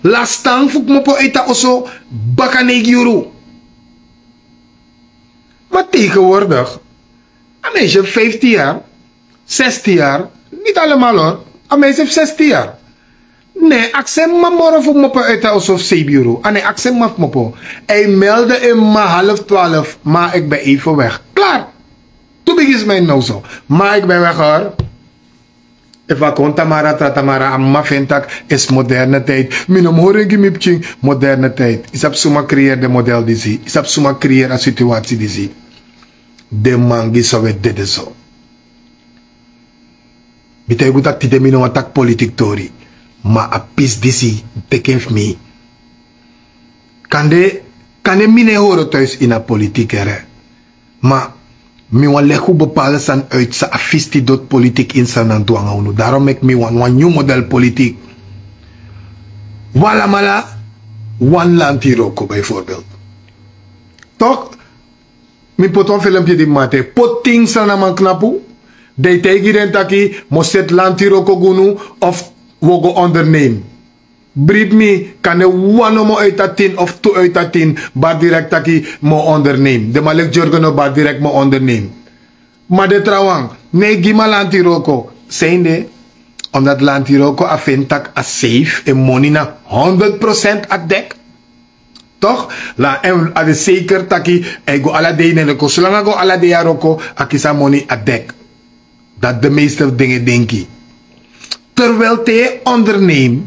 Lastan fu kmopo uit a oso baka neigi yuru. Maar tegenwoordig a meisje heeft vijftien jaar, zestien jaar, niet allemaal hoor. A meisje heeft zestien jaar. Nee aksi en mama moro fu kmopo uit a oso fu seibi yuru a nee aksi en mama fu kmopo. Hij melde in mama half twaalf maar ik ben even weg klaar. Tu bigin sma ini now so. Maar ik ben weg hoor. Efu a kon tamara tra tamara a mama feni tak' esi moderne tijd. Mi no mus hori en gi mi pikin. Moderne tijd yu sabi suma kriyeri den model disi yu sabi suma kriyeri a situasi disi. Den man gi san wi e dede so. Mi taigi un tak' tide mi no wani taki politiki tori. Ma a pisi disi teki en fu mi. Kande kande mi no e hori o tuis ini a politiki here. Ma mi wani legi un bepalde sani uiti san a fisti doti politiki ini sani na du nanga unu darom meki mi wani wan nyun model politiki. Wi alamala wan lanti wroko bijvorbeld. Tok', mi poti wan filmpi di mi man te poti tin sranaman knapu. Dan yu taigi den taki mi o seti lanti wroko gi unu of wi o go onderneem. Bribi mi kande wan nomo uiti a tin of tu uiti a tin bari direkt taki mi o onderneem den man leki jorgen no bari direkt mi o onderneem. Ma den trawan no e gi mi a lanti wroko. Sende? Omdati lanti wroko a feni tak' a seifi en moni na honderd prosent a dek. Tok' la en a de seker taki a e go ala dei ne loko solanga go ala dei a wroko a kisi a moni a dek. Dati de meeste fu den e denki. Terwijl te yu e onderneem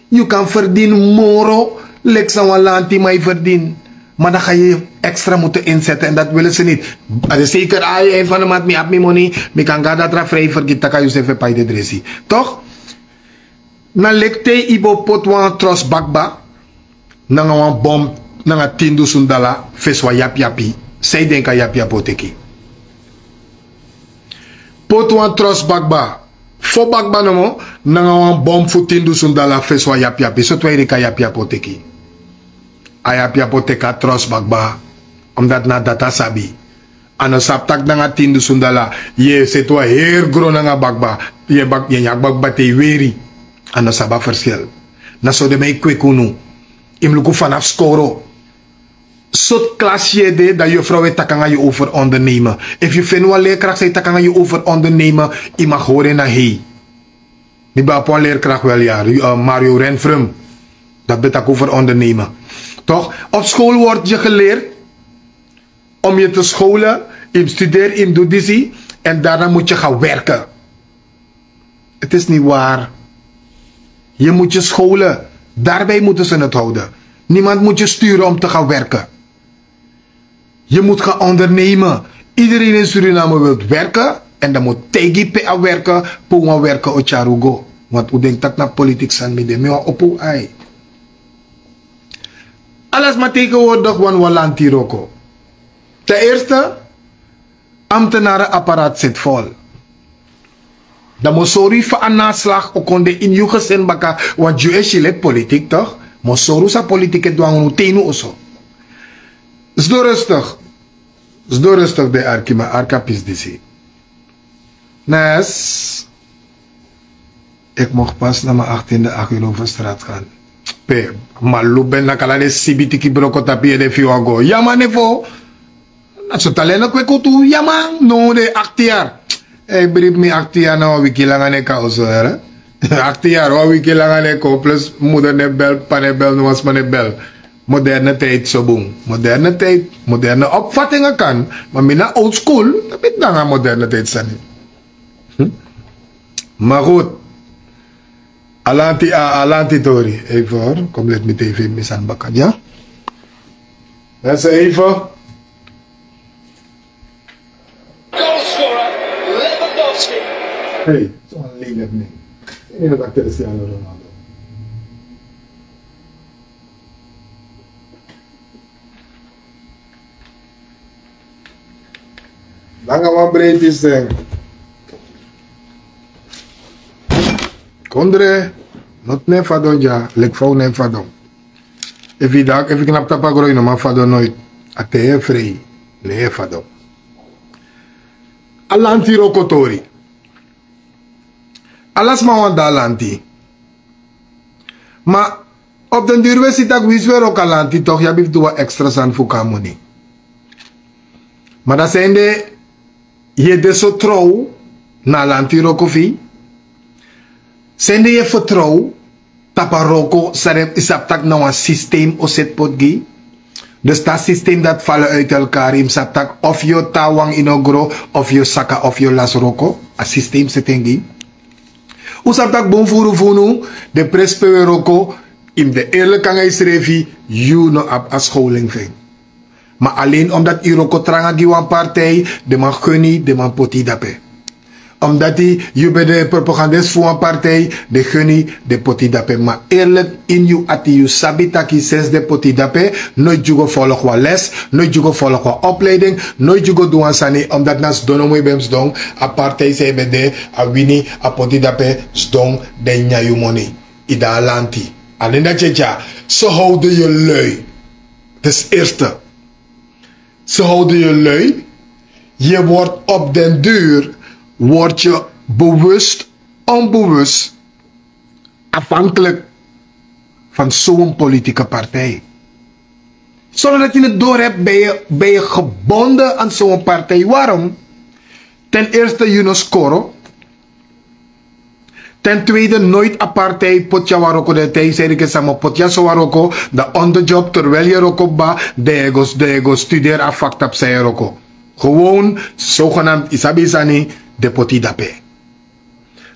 yu kan ferdini moro leki san wan lantiman e ferdini. Ma dan ga yu ekstra mutu inseti èn dati wili se niti. A de seker ai en fan de mati mi abi mi moni. Mi kan go na datra frei fergiti tak' a yu srefi e pai den dresi. Tok'? Na leki te yu bo poti wan trosi bakba nanga wan bom nanga tin dusun dala fesi wan yapiyapi. San yu denki a yapiyapi o teki? Poti wan trosi bakba fo bakba nomo nanga wan bom fu tin dusun dala fesi wan yapiyapi sotu wan yu denki a yapiyapi o teki? A yapiyapi o teki a trosi bakba. Omdati na a dati a sabi. A no sabi tak' nanga tin dusun dala yu e seti wan heri gron nanga bakba. Yu e nyaki bakba te yu weri. A no sabi a ferskel. Na so den man e kweki unu. Yu mus luku fanafu skoro. Sortu klasi yu e de dan yufrow e taki nanga yu over ondernemen? Efu yu feni wan lerkrak san e taki nanga yu over ondernemen, yu mag hori en na hei. Mi ben abi wan lerkrak wel ya, mario renfrum. Dati ben taki over ondernemen. Tok'? Op skol wortu yu geleri om yu te skowlen, yu mus studeri yu mus du disi. Èn darna mutu yu ga werken. Ti is ni wari. Yu mutu yu skowlen. Darbij mutu se neti howden. Nimand mutu yu sturi om te ga werken. Yu mutu ga ondernemen. Idereen in suriname wiltu werken. Èn dan mutu taigi yu pe a werken. Pe wan werken o tyari un go. Want un denki tak' na politiki sani mi de mi wan opo un ai. Ala sma tegenwoordig wani wan lanti wroko. Ten eerste, ambtenaren apparaat zit vol. Dan mi o sori yu fa a naslag o kon de ini yu gesin baka. Want yu e si leki politik tok'? Mi o sori un san politik e du nanga unu te ini un oso. Sdo rustig. Sdo rustig den arki man arki a pisi disi. Nes. Iki mogi pasi na mi achtiende aki yu lobi fu strat gan. Pe malu ben na kala de sibi tiki broko tapi ede fi wan go. Yama nefo. Na so taleno kwe kutu yama no de aktiar. E brip mi aktiar na wan wiki langa ne ka oso here. Aktiar wan wiki langa ne ko plus moeder ne bel pane bel no was mane bel. Moderne tijd so bun. Moderne tijd, moderne opvattingen kan. Maar mina old school, dat ben dan aan moderne tijd sani. Maar goed. Alanti a alanti tori even hoor. Kom let mi tv misan baka ya. Dat is even. Goalscorer Lewandowski. Hey, zo'n lelijk niet. Een dat Cristiano Ronaldo. Langa wan breiti sten. Kondre, not nen fadon dya, leki fa un nen fadon. Efu yu daki efu yu knapu tapu a gron yu no man fadon noiti. A te yu e frei, ne yu e fadon. A lanti wroko tori. Ala sma wani de a lanti. Ma op den duru wi e si tak' winsi wi e wroko a lanti tok' yu abi fu du wan ekstra sani fu kon a moni. Ma dan sende yu e de so trow na a lanti wroko fu yu? Sende yu e fertrow tapu a wroko san den yu sabi tak' na wan sistem o seti poti gi yu? Dus te a sistem dati fala uiti elkari yu mus sabi tak' of yu o tan a wan ini o gro, of yu o saka of yu o lasi wroko. A sistem seti en gi yu. Un sabi tak' bun furu fu unu, den presi pe un e wroko, yu mus de erliki nanga yusrefi. Yu no abi a skowling fu en. Ma alen omdati yu wroko tranga gi wan partij, den man geni yu, den man poti yu dape. Omdati yu ben de propagandist fu wan partij, den geni yu, den poti yu dape. Ma erliki ini yu ati yu sabi tak' sensi den poti yu dape, noiti yu go folgu wan les, noiti yu go folgu wan opleiding, noiti yu go du wan sani. Omdati na sidon nomo yu ben mus sidon. A partij san yu ben de, a wini, a poti yu dape, sidon, den nyan yu moni. Yu de a lanti. Alen dati yu e dya. So howden yu lui. Dati is eerste. So howden yu lui. Yu word op den duru word yu bewust, onbewust afhankelijk van so'n politieke partij. Zonder dat yu het doorhebt ben yu ben yu gebonden aan so'n partij. Waarom? Ten eerste yu no skoro. Ten tweede noiti a partij poti yu a wan wroko den tijdi san yu riki en sama poti yu a so wan wroko, dan on the job terwijl yu e wroko kba, dan yu e go dan yu e go studeri a fakta psa yu e wroko. Gewon, sogenamd yu sabi yu sani, den poti yu dape.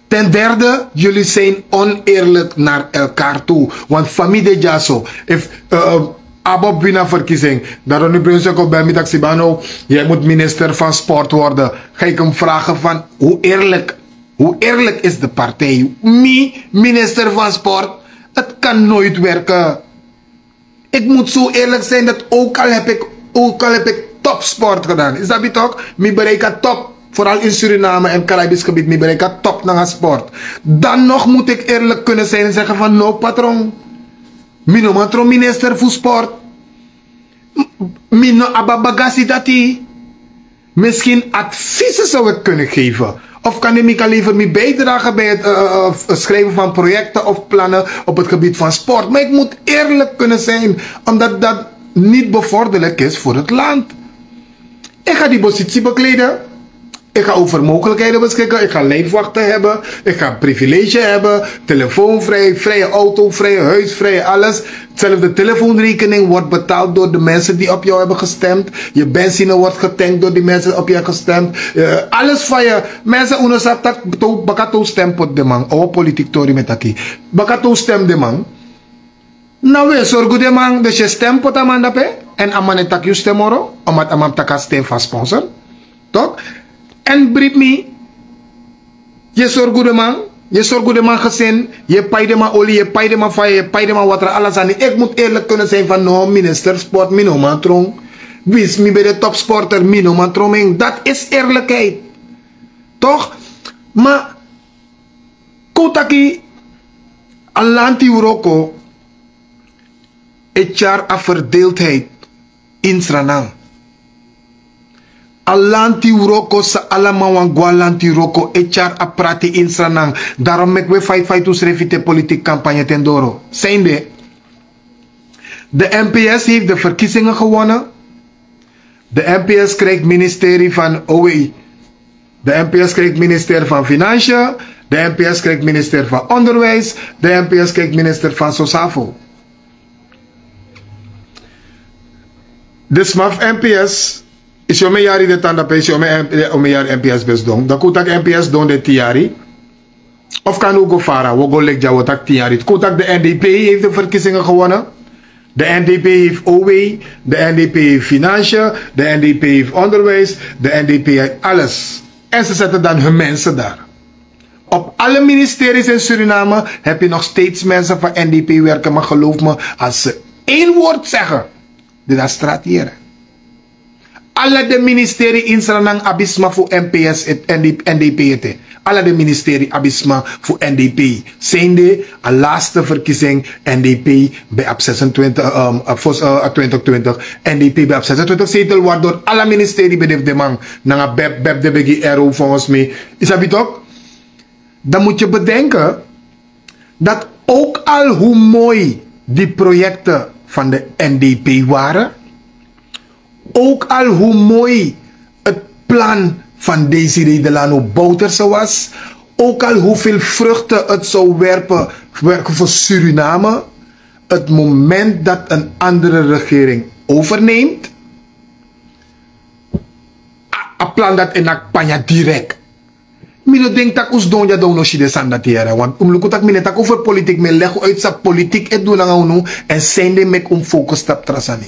Ten derde, yuli sin oneerlik nari elkari tu. Wan fami de dyaso efu, abob wini a ferkising, dan roni prinsi e kon bel mi taksi bano, yu e mutu minister fan sport worden. Ga yu ken mi fragen fan, hu eerlik? Hu eerlik is de partij? Mi minister fan sport? Ti kan noiti werken. Iki mutu so eerlik sin dati ouk al hebi iki ouk al hebi iki top sport gedan, yu sabi tok'? Mi bereiki a top, voral ini suriname èn karaibis gebied mi bereiki a top nanga sport. Dan nog mutu iki eerlik kunnen sin en segen fan no patron, mi no man tron minister fu sport. Mi no abi a bagasi dati. Misschien advise zou ik kunnen geven, of kan yu mi kan lever mi bijdragen bij het schrijven van projekten of plannen op het gebied van sport maar iki mutu eerlik kunnen sin, omdat dati niti bevorderlik is vur heti land. Iki ga di positsi bekleden. Iki ga over mogelijkheden beskikken iki ga lijfwakten hebben. Ik ga privilege hebben, telefoon vrij, vrije auto vrije huis vrije alles. Zelfs de telefoonrekening wordt betaald door de mensen die op jou hebben gestemd. Je benzine wordt getankt door die mensen op jou gestemd. Alles van je mensen uno sabi taki baka to stem poti den man owa politiki tori mi e taki. Baka to stem den man. Na un e sorgu den man dus yu e stem poti a man dape. Èn a man e taki yu stem moro omati a man mus taki a stem fu a sponsor. Tok'? Èn bribi mi. Yu e sorgu den man, yu e sorgu den man gesin, yu e pai den man oli yu e pai den man faya yu e pai den man watra ala sani eki mutu eerlik kunnen sin fan no minister sport mi no man tron. Winsi mi ben de top sporter mi no man tron mi en dati isi eerlikheid. Tok'? Ma kon un taki a lanti wroko e tyari a verdeeldheid. Ini sranan. A lanti wroko san ala man wani go a lanti wroko e tyari a prati ini sranan. Darom meki un e faiti faiti unsrefi te politiki kampanye ten doro. Sende? De N P S heeft de verkiezingen gewonnen. De N P S krijgt ministerie van O W. De N P S krijgt ministerie van Financiën. De N P S krijgt ministerie van Onderwijs. De N P S krijgt minister van Sosafo. De smaf N P S is yo me yari de tanda pe is yo me yari N P S best don. Dan kutak N P S don de tiari. Of kan ook go fara, we go leg dya we tak tiari. Kutak de N D P heeft de verkiezingen gewonnen. De N D P heeft O W, de N D P heeft Financiën, de N D P heeft Onderwijs, de N D P heeft alles. En ze zetten dan hun mensen daar. Op alle ministeries in Suriname heb je nog steeds mensen van N D P werken, maar geloof me, als ze één woord zeggen, dit is straat hier. Ala de ministeri insranang abisma fu N P S, N D P ete. Ala de ministeri abisma fu N D P. Sende a laatste verkiezing N D P bij ab zesentwintig, um, uh, vos uh, twintig twintig, N D P bij ab zesentwintig zetel, waardoor ala ministeri bedef de man nanga beb beb de begi ero volgens mij. Is dat toch? Dan moet je bedenken dat ook al hoe mooi die projecten van de N D P waren, ook al hoe mooi het plan van Desiré Delano Bouterse was, ook al hoeveel vruchten het zou werpen, werken voor Suriname, het moment dat een andere regering overneemt, a plan dat in akpanya direct. Mi no denk tak un sidon dya dan un no si den sani dati yere, want un mus luku tak' mi no e taki over politik, mi e legi un uit san politik e du nanga unu. Èn sende meki un mus fokus tapu tra sani.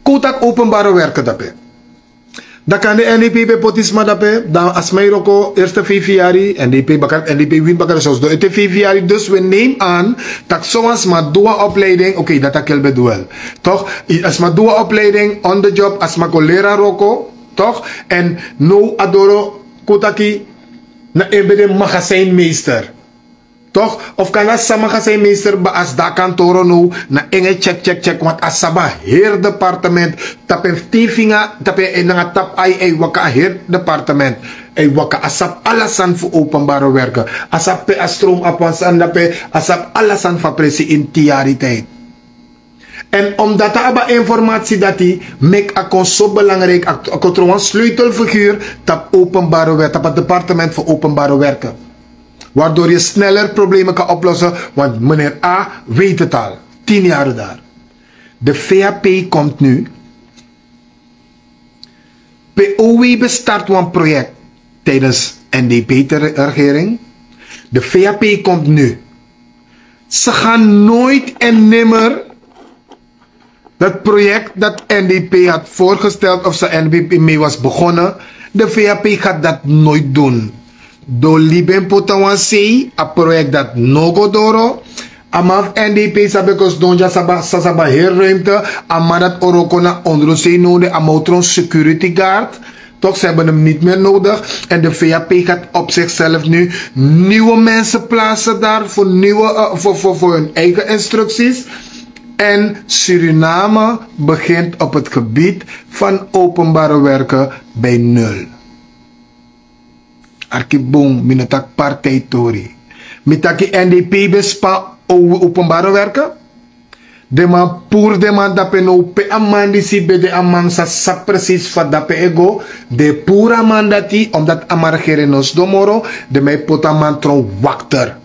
Kon un taki openbare werken dape. Dan kan de N D P ben poti sma dape, dan a sma e wroko eerste vijf yari, N D P baka, N D P win baka de sowsdo ete vijf yari. Dus we neem aan tak' sowan sma du wan opleiding, oké, dati a kel ben du wel. Toch? A sma du wan opleiding, on the job, a sma kon leri a wroko. Toch? Èn now a doro kon taki na en ben de magazijnmeester. Toch? Of kan a sma magazijnmeester, ba a sidon a kantoro now, na en e check, check, check, want a sabi a heri departement, tapu en tin finga, tapu en nanga tapu ai, ai waka a heri departement. Ai waka, a sabi ala sani fu openbare werken. A sabi pe a stroom abi wan sani dape, a sabi ala sani fu a presi ini tin yari tijd. Èn omdat a abi a informatie dati, meki a kon so belangrijk, a kon tron wan sleutelfiguur tapu openbare werken, tapu a departement fu openbare werken. Waardoor je sneller problemen kan oplossen, want meneer A weet het al, tien jaar daar. De V H P komt nu. P O W bestart wan project tijdens N D P-regering. De V H P komt nu. Ze gaan nooit en nimmer dat project dat N D P had voorgesteld of ze N D P mee was begonnen, de V H P gaat dat nooit doen. Doli ben poti na wan sei, a project dat no go doro. A man fu N D P sabi kon sidon dya, sabi a heri ruimte. A man dat o wroko na ondro sei now, a man o tron security guard. Toch, ze hebben hem niet meer nodig. En de V H P gaat op zichzelf nu nieuwe mensen plaatsen daar voor, nieuwe, eh, voor, voor, voor hun eigen instructies. En Suriname begint op het gebied van openbare werken bij nul. Arki bun, mi no taki partijtori. Mi taki N D P ben span openbare werken. Den man puru den man dape now, pe a man disi ben de, a man sa sabi precies fa dape e go. Den puru a man dati, omdat a man regering no sidon moro, den man e poti a man tron wakter.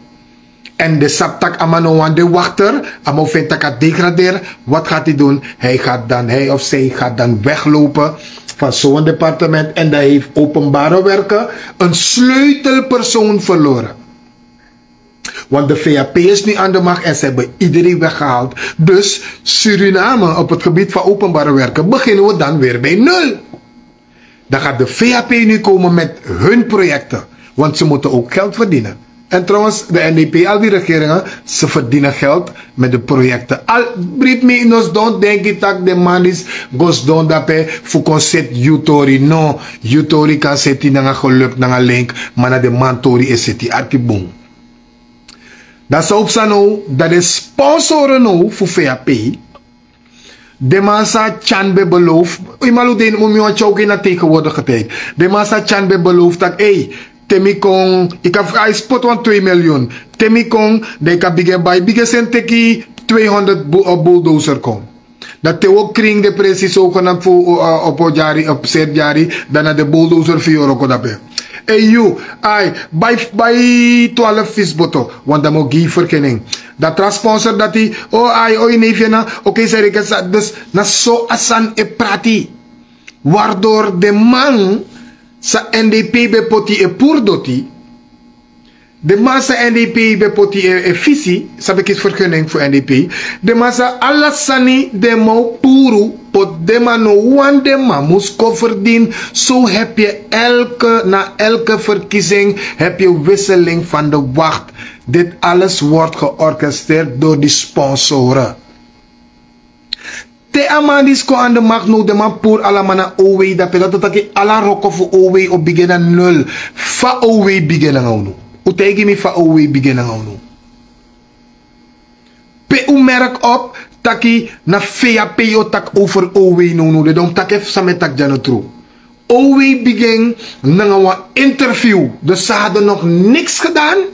Èn den sabi tak' a man no wani de wakter, a man o feni tak' a degradeer. Wat gaat hij doen? Hij gaat dan, hij of zij gaat dan weglopen van zo'n departement. En dan heeft openbare werken een sleutelpersoon verloren. Want de V H P is nu aan de macht en ze hebben iedereen weggehaald. Dus Suriname, op het gebied van openbare werken beginnen we dan weer bij nul. Dan gaat de V H P nu komen met hun projecten. Want ze moeten ook geld verdienen. En trouwens, de N D P, al die regeringen, ze verdienen geld met de projecten. Al brief mi no sidon denki tak' den man disi go sidon dape fu kon seti yu tori. No, yu tori kan seti nanga geluk, nanga link, ma na den man tori e seti. Arki bun. Dan san o psa now, dan den sponsoren now fu V H P. Den man san a tyan ben beloof, yu man luku den ini un, mi wani tyari un go ini a tegenwoordige tijd. Den man san a tyan ben beloof tak' ei, te mi kon, yu kan, a e sipoti wan twee miljoen. Te mi kon, dan yu kan bigin bai, bigin seni teki Tweehonderd bulldozer kon. Dan te wi o kring de presi sogenamd fu opo dyari op seri dyari, dan na de bulldozer fu yu o roko dape. En yu, ai, bai twalf fisboto, want dan mi o gi yu ferkening. Dan tra sponsor dati, o ai o yu nefi en na. Oke, seri kesa dus na so a sani e prati. Wardor den man san N D P ben poti e puru doti. Den man san N D P ben poti e fisi san ben kisi ferkening fu N D P. Den man san ala sani den man o puru, poti den man no wani den man mus kon ferdini. So hebi yu elke na elke ferkising hebi yu wiseling fan de wakti. Diti ales wortu georkesteri dori di sponsore. Te a man disi kon an de makti now den man puru ala man na owei dape dati o taki ala roko fu owei o bigin na nul. Fa owei bigin nanga unu? Un taigi mi fa owei bigin nanga unu? Pe un merki op taki na feya pe yu o taki over owei now now den don taki efu san mi e taki dyana tru. Owei bigin nanga wan interview dus san hadi no niks gedan.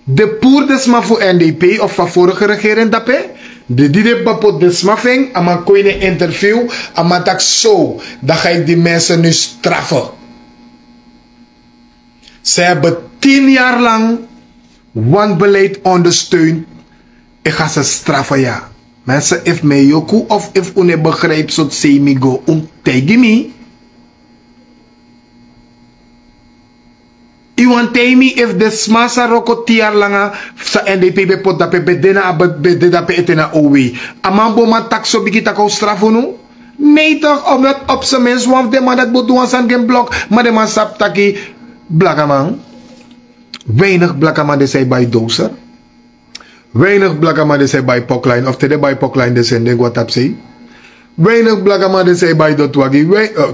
De puru de sma fu N D P of fa vorige regering dape, de di de bapot de sma fu en a man kon ini en interview. A man taki so, dan ga yu di mense nu strafe. Ze heben tin yari lang wan beleid ondersteun. Yu ga se strafe ya. Mense efu mi e yoku of efu un no e begripi sortu sei mi go un taigi mi. Yu wani taigi mi efu den sma san roko tin yari langa san N D P ben poti dape ben de na a ben de dape ete na owei? A man bo man taki so bigi tak' a o strafu unu? Nei tok, omdati op se mensi wan fu den man dati bo du wan sani gi en blok. Ma den man sabi taki blakaman, weinig blakaman den san e bai dowser. Weinig blakaman den san e bai pokline of te den bai pokline den seni den go na tapusei. Weinig blakaman den san e bai dotwagi.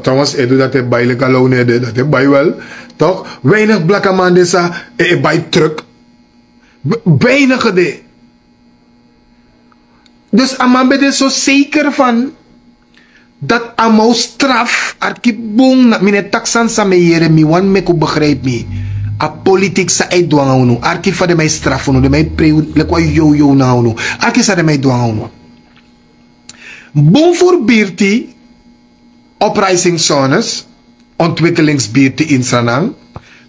Trouwens e du dati e bai leki a low no e de dati e bai wel. Tok, weinig blakaman den san e bai truk. Weinig de. Dus a man ben de so seker fan dati a man o strafu. Arki bun na mi no e taki sani san mi e yere mi wani meki un begripi mi. A politiki san a e du nanga unu arki fa den man e strafu unu den man e prei unu leki wan yowyow nanga unu. Arki san den man e du nanga unu. Bun furu birti, oprisingszones, ontwikelingsbirti ini sranan,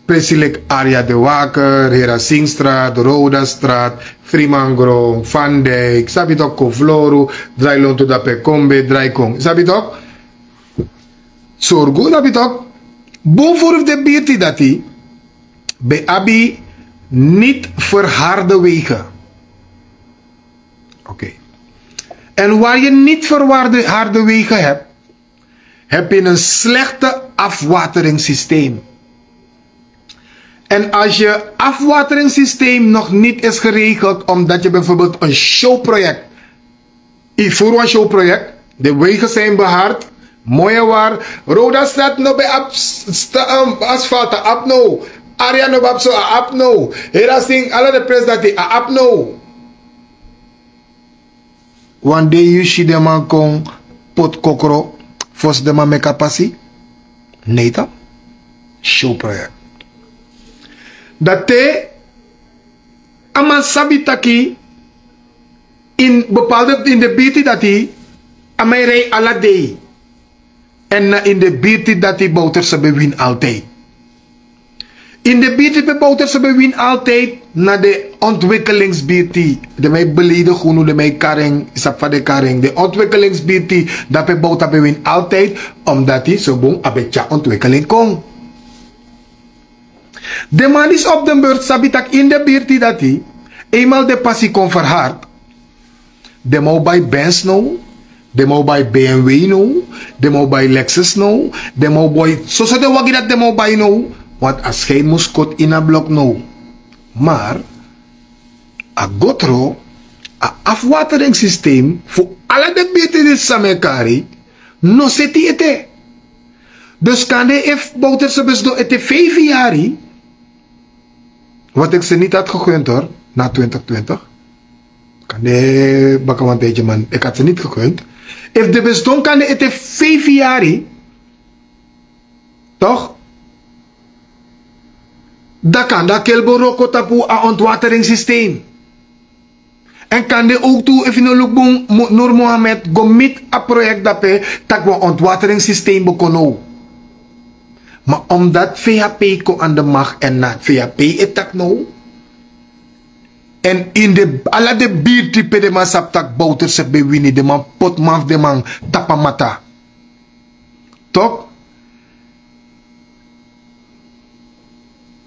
presi leki area de waker, herasingstrat, rodastrat, frimangron, fandijk sabi tok kofloru, drai lontu dape kombe drai kon sabi tok. Sorgu sabi tok. Bun furu fu den birti dati ben abi niti ferharde wegen. Oke. En wari yu niti ferharde wegen hebi, hebi yu en slekte afwateringssysteem. En asi yu afwateringssysteem nog niti isi geregeld omdati yu bijvoorbeeld en showprojekt, yu furu wan showprojekt, de wegen sin behard, moi en wari. Rodastrat no ben abi asfalt a abi now. Area no ben abi so a abi now. Herasing ala de presi dati a abi now. Wan dei yu si den man kon poti kokro fosi den man meki a pasi. Neita. Showprojekt. Dati a man sabi taki ini bepalde ini de birti dati a man e rei ala dei. Èn na ini de birti dati bowterse ben wini altijdi. Ini de birti pe bowterse ben wini altijdi na de ontwikelingsbirti. Den man e beleidigi unu den man e kari en yu sabi fa den kari en de ontwikelingsbirti. Dape bowta ben wini altijdi. Omdati so bun a ben tyari ontwikeling kon. Den man disi op den burtu sabi tak' ini den birti dati, einmal den pasi kon ferhard. Den man o bai bens now. Den man o bai bmw now. Den man o bai lexus now. Den man o bai soso den wagi dati den man o bai now. Want a skin mus koti ini a blok now. Mar a gotro, a afwateringssysteem fu ala den birti disi san mi e kari, no seti ete. Dus kande efu bowterse ben sidon ete feifi yari. Wat ik ze niet had gegund hor, na twintig twintig. Kande baka wan tijdje man ik had ze niet gegund. Efu den ben sidon kande ete feifi yari, toch? Dan kande a kelbo roko tapu a ontwateringssysteem. Èn kande owktu efu yu no luku bun, Nur Mohammed go miti a proyekti dape, tak' wan ontwateringsistem bo kon now. Ma omdati feya pei kon an de makti èn na feya pei e taki now. Èn ini den ala den birti pe den man sabi tak' bowterse ben wini, den man poti man fu den man tapu a mata. Tok'.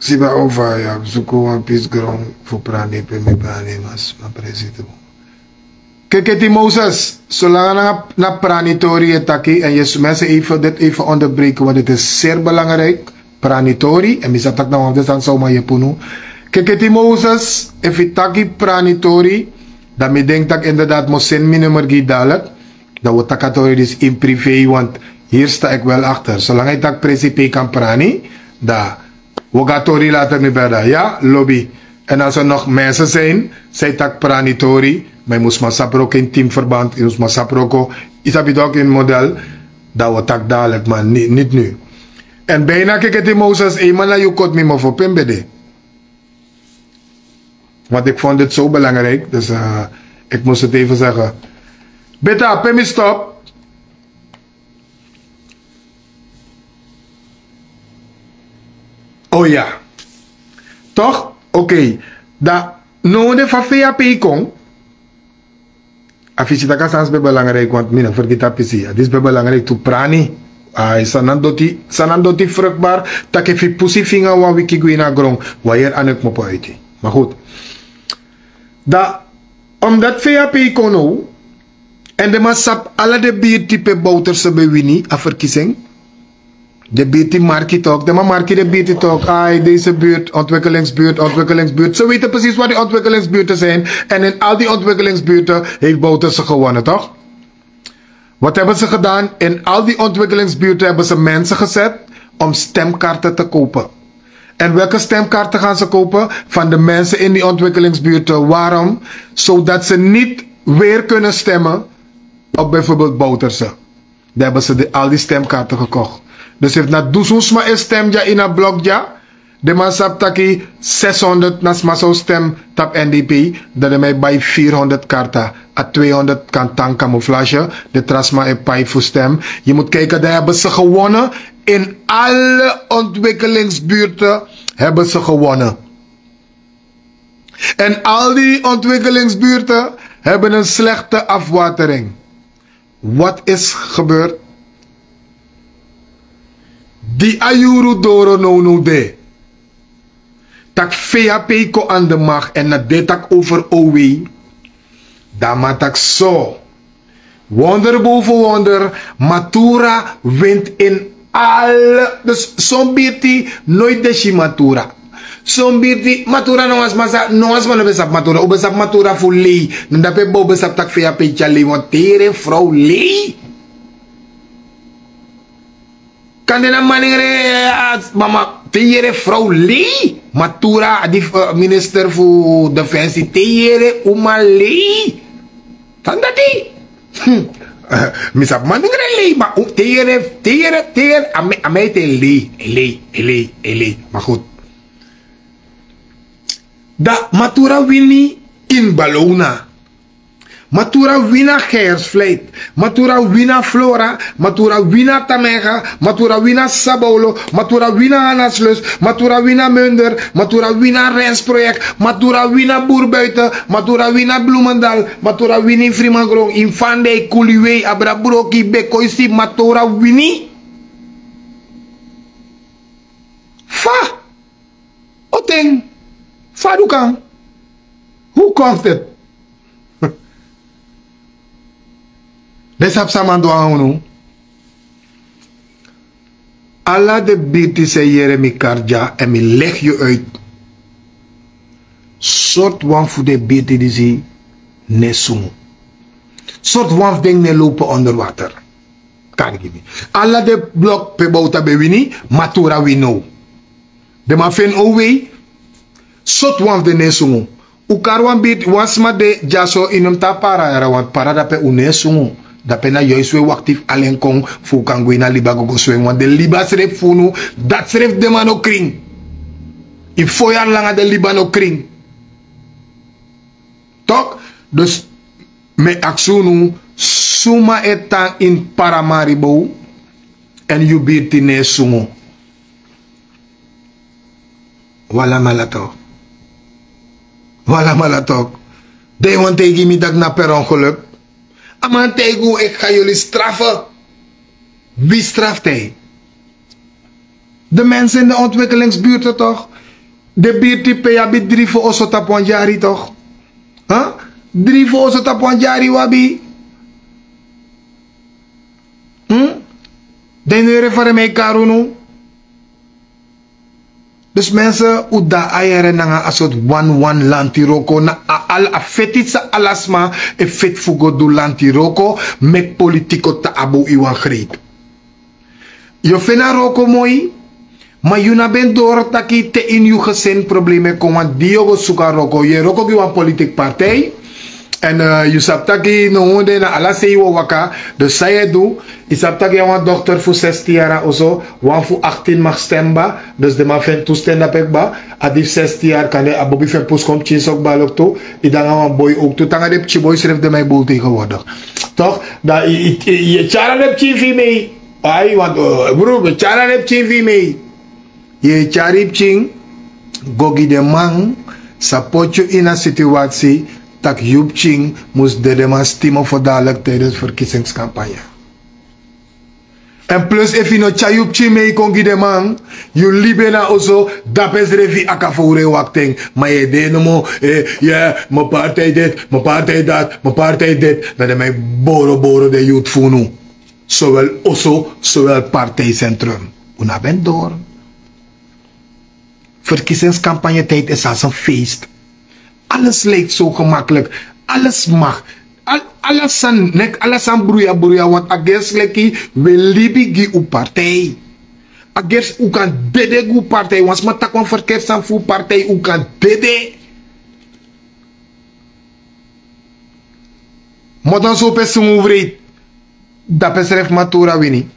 Siba ofa yu abi suku wan pisi gron fu prani pe mi prani mas ma presi tu. Keketi moses solanga nanga na prani tori yu e taki èn yu sumese even diti even onderbreken want diti is seri belangriki. Prani tori èn mi sa taki na wan fu den sani san un man yepi unu. Keketi moses efu yu taki prani tori, dan mi denki tak' inderdaad mus seni mi nummer gi yu dalik. Dan wi o taki a tori disi ini privé want hiri sta eki wel akter solanga yu taki presi pe yu kan prani, dan wi o go a tori later mi brada ya lobi. Èn also nog mense sin san yu taki prani tori, ma yu mus man sabi roko ini teamverband yu mus man sabi roko. Yu sabi doki ini model. Dan wi o taki dalik man niti nu. Èn bijna keketi moses en man na yu koti mi mofo pe mi ben de. Want ik vond dit zo belangrijk dus ik moest het even zeggen. Beta pe mi stop. O ya. Toch? Oké. Dan no de fa feya pei kon. A fisi taki a sani si ben belangrijk want mi no fergiti a pisi ya disi ben belangrijk tu prani. Ai san nan doti frukbar. Tak' efu yu pusi finga wan wiki gwe ini a gron, wan yeri anu e kmopo uiti. Ma gud. Dan omdati feya pei kon now. Èn den man sabi ala den birti pe bowterse ben wini a ferkisi en. Den birti marki tok' den man marki den birti tok' ai dese birti ontwikelingsbirti ontwikelingsbirti se weten presis wat di ontwikelingsbirti sin. Èn in al di ontwikelingsbirti hefi bowterse gewonnen tok'. Wat hebben se gedan in al di ontwikelingsbirti hebben se mense geset om stemkarte te kopen. Èn welke stemkarte gan se kopen? Van de mense in di ontwikelingsbirti warom? Sodat se nit weer kunnen stemmen op bijvoorbeeld bowterse. Dan hebben se al di stemkarte gekocht. Dus efu na dusun sma e stem dya ini a blok dya, den man sabi taki seshonderd na sma san o stem tapu n d p. Dan den man e bai virhonderd karta. A tweehonderd kan tan kamoflage. Den tra sma e pai fu stem. Yu mus kijken dan hebben se gewonnen. In alle ontwikkelingsbuurten hebben se gewonnen. En al die ontwikkelingsbuurten hebben en slechte afwatering. Wat is gebeurd? Di a yuru doro nownow de, tak' feya pei kon an de makt èn na de tak' over ow wei. Dan man tak' so, wonder boven wonder. Matura wint in alle dus son birti noit de si matura. Son birti matura no wan sma sa no wan sma no ben sabi matura un ben sabi matura fu lei. Na dape bow ben sabi tak' feya pei tyari lei wan te yere frow lei. Kan den na maningre mama te yere frow lei matura a di minister fu defensi te yere uma lei. San dati? Mi sabi maningre lei ma te yere te yere te yere a mi a mi e te lei e lei e lei e lei ma gud. Dan matura wini ini balowna. Matura wini a gersfleit. Matura wini a flora. Matura wini a tamega. Matura wini a sabolo. Matura wini a anaslus. Matura wini a munder. Matura wini a rensprojek. Matura wini a burbuiten. Matura wini a blumendal. Matura wini ini frimangron ini fandei kuliwei abra broki bekoisi matura wini. Fa oten fadukan. Hu konftet? Den sabi san man du anga unu. Ala den birti san e yere mi kari dya èn mi legi yu uit. Sortu wan fu den birti disi no e sungu. Sortu wan fu den no e lowpu onder water. Kari gi mi ala den blok pe bowta ben wini. Matura wini now. Den man feni owei. Sotu wan fu den no e sungu. Un kari wan birti wan sma de dyaso ini mi tan para yara wantu para dape un no e sungu. Dape na yoisi un e wakti fu alen kon fu un kan go ini a liba go go sweng wan den liba srefi fu unu. Dati srefi den man no krin. Yu fo yari langa den liba no krin. Tok. Dus mi e aksi unu, suma e tan ini Paramaribo èn yu birti no e sungu? Walamala tok. Walamala tok. Den wan taigi mi dati na per ongeluk. A man taigi unu: ik ga jullie straffen. Wie straft hij? De mensen in de ontwikkelingsbuurten toch? De birti pe yu abi dri fu oso tapu wan dyari toch? Huh? Dri fu oso tapu wan dyari wi abi. Hmm? Den no e refere mi e kari unu. Dus mensen, un de ayere nanga a sort wanwan lanti wroko. Na a, al a feti san ala sma e feti fu go du lanti wroko, meki politiko tabu ini wan greep. Yu o feni a wroko moi, ma yu no ben doro taki te ini yu gesin problema e kon, want di yu o go suku a wroko, yu e wroko gi wan politiki partij. Èn yu sabi taki now en dan na ala sei wi o waka. Dus san yu e du, yu sabi taki yu abi wan dochter fu zestien yari na oso, wan fu achttien mag stem kba. Dus den man feni tu sten dape kba. A di fu zestien yari, kande a bobi fu en pusu kon pikin so kba, luk tu. Yu de nanga wan boi ook tu, te nanga den pikin boi srefi den man e bowlu tegenwoordig. Toch? Dan yu e tyari den pikin fu yu mee. Ai, want, eh, bro, yu e tyari den pikin fu yu mee. Yu e tyari yu pikin go gi den man san poti yu ini a situasi tak' yu pikin mus dede, man, stima fu dadilik tijdens verkiezingskampanye. Èn plus efu yu no tyari yu pikin mee kon gi den man, yu libi na oso, dape srefi a kan fowru e wakti en. Ma yu e de nomo, eh, ya, mi partij dit, mi partij dat, mi partij dit. Dan den man e boro boro den youth fu unu. Zowel oso, zowel partijcentrum. Un no ben doro. Verkiezingskampanyetijd is als een feest. Alles lijkt zo gemakkelijk. Alles mag. Al, ala sani, nek, ala sani bruya bruya, want a gersi leki wi e libi gi un partij. A gersi un kan dede gi un partij. Wan sma taki wan verkeerd sani fu un partij, un kan dede. Moton so pe sungu wreed. Dape srefi Matura wini.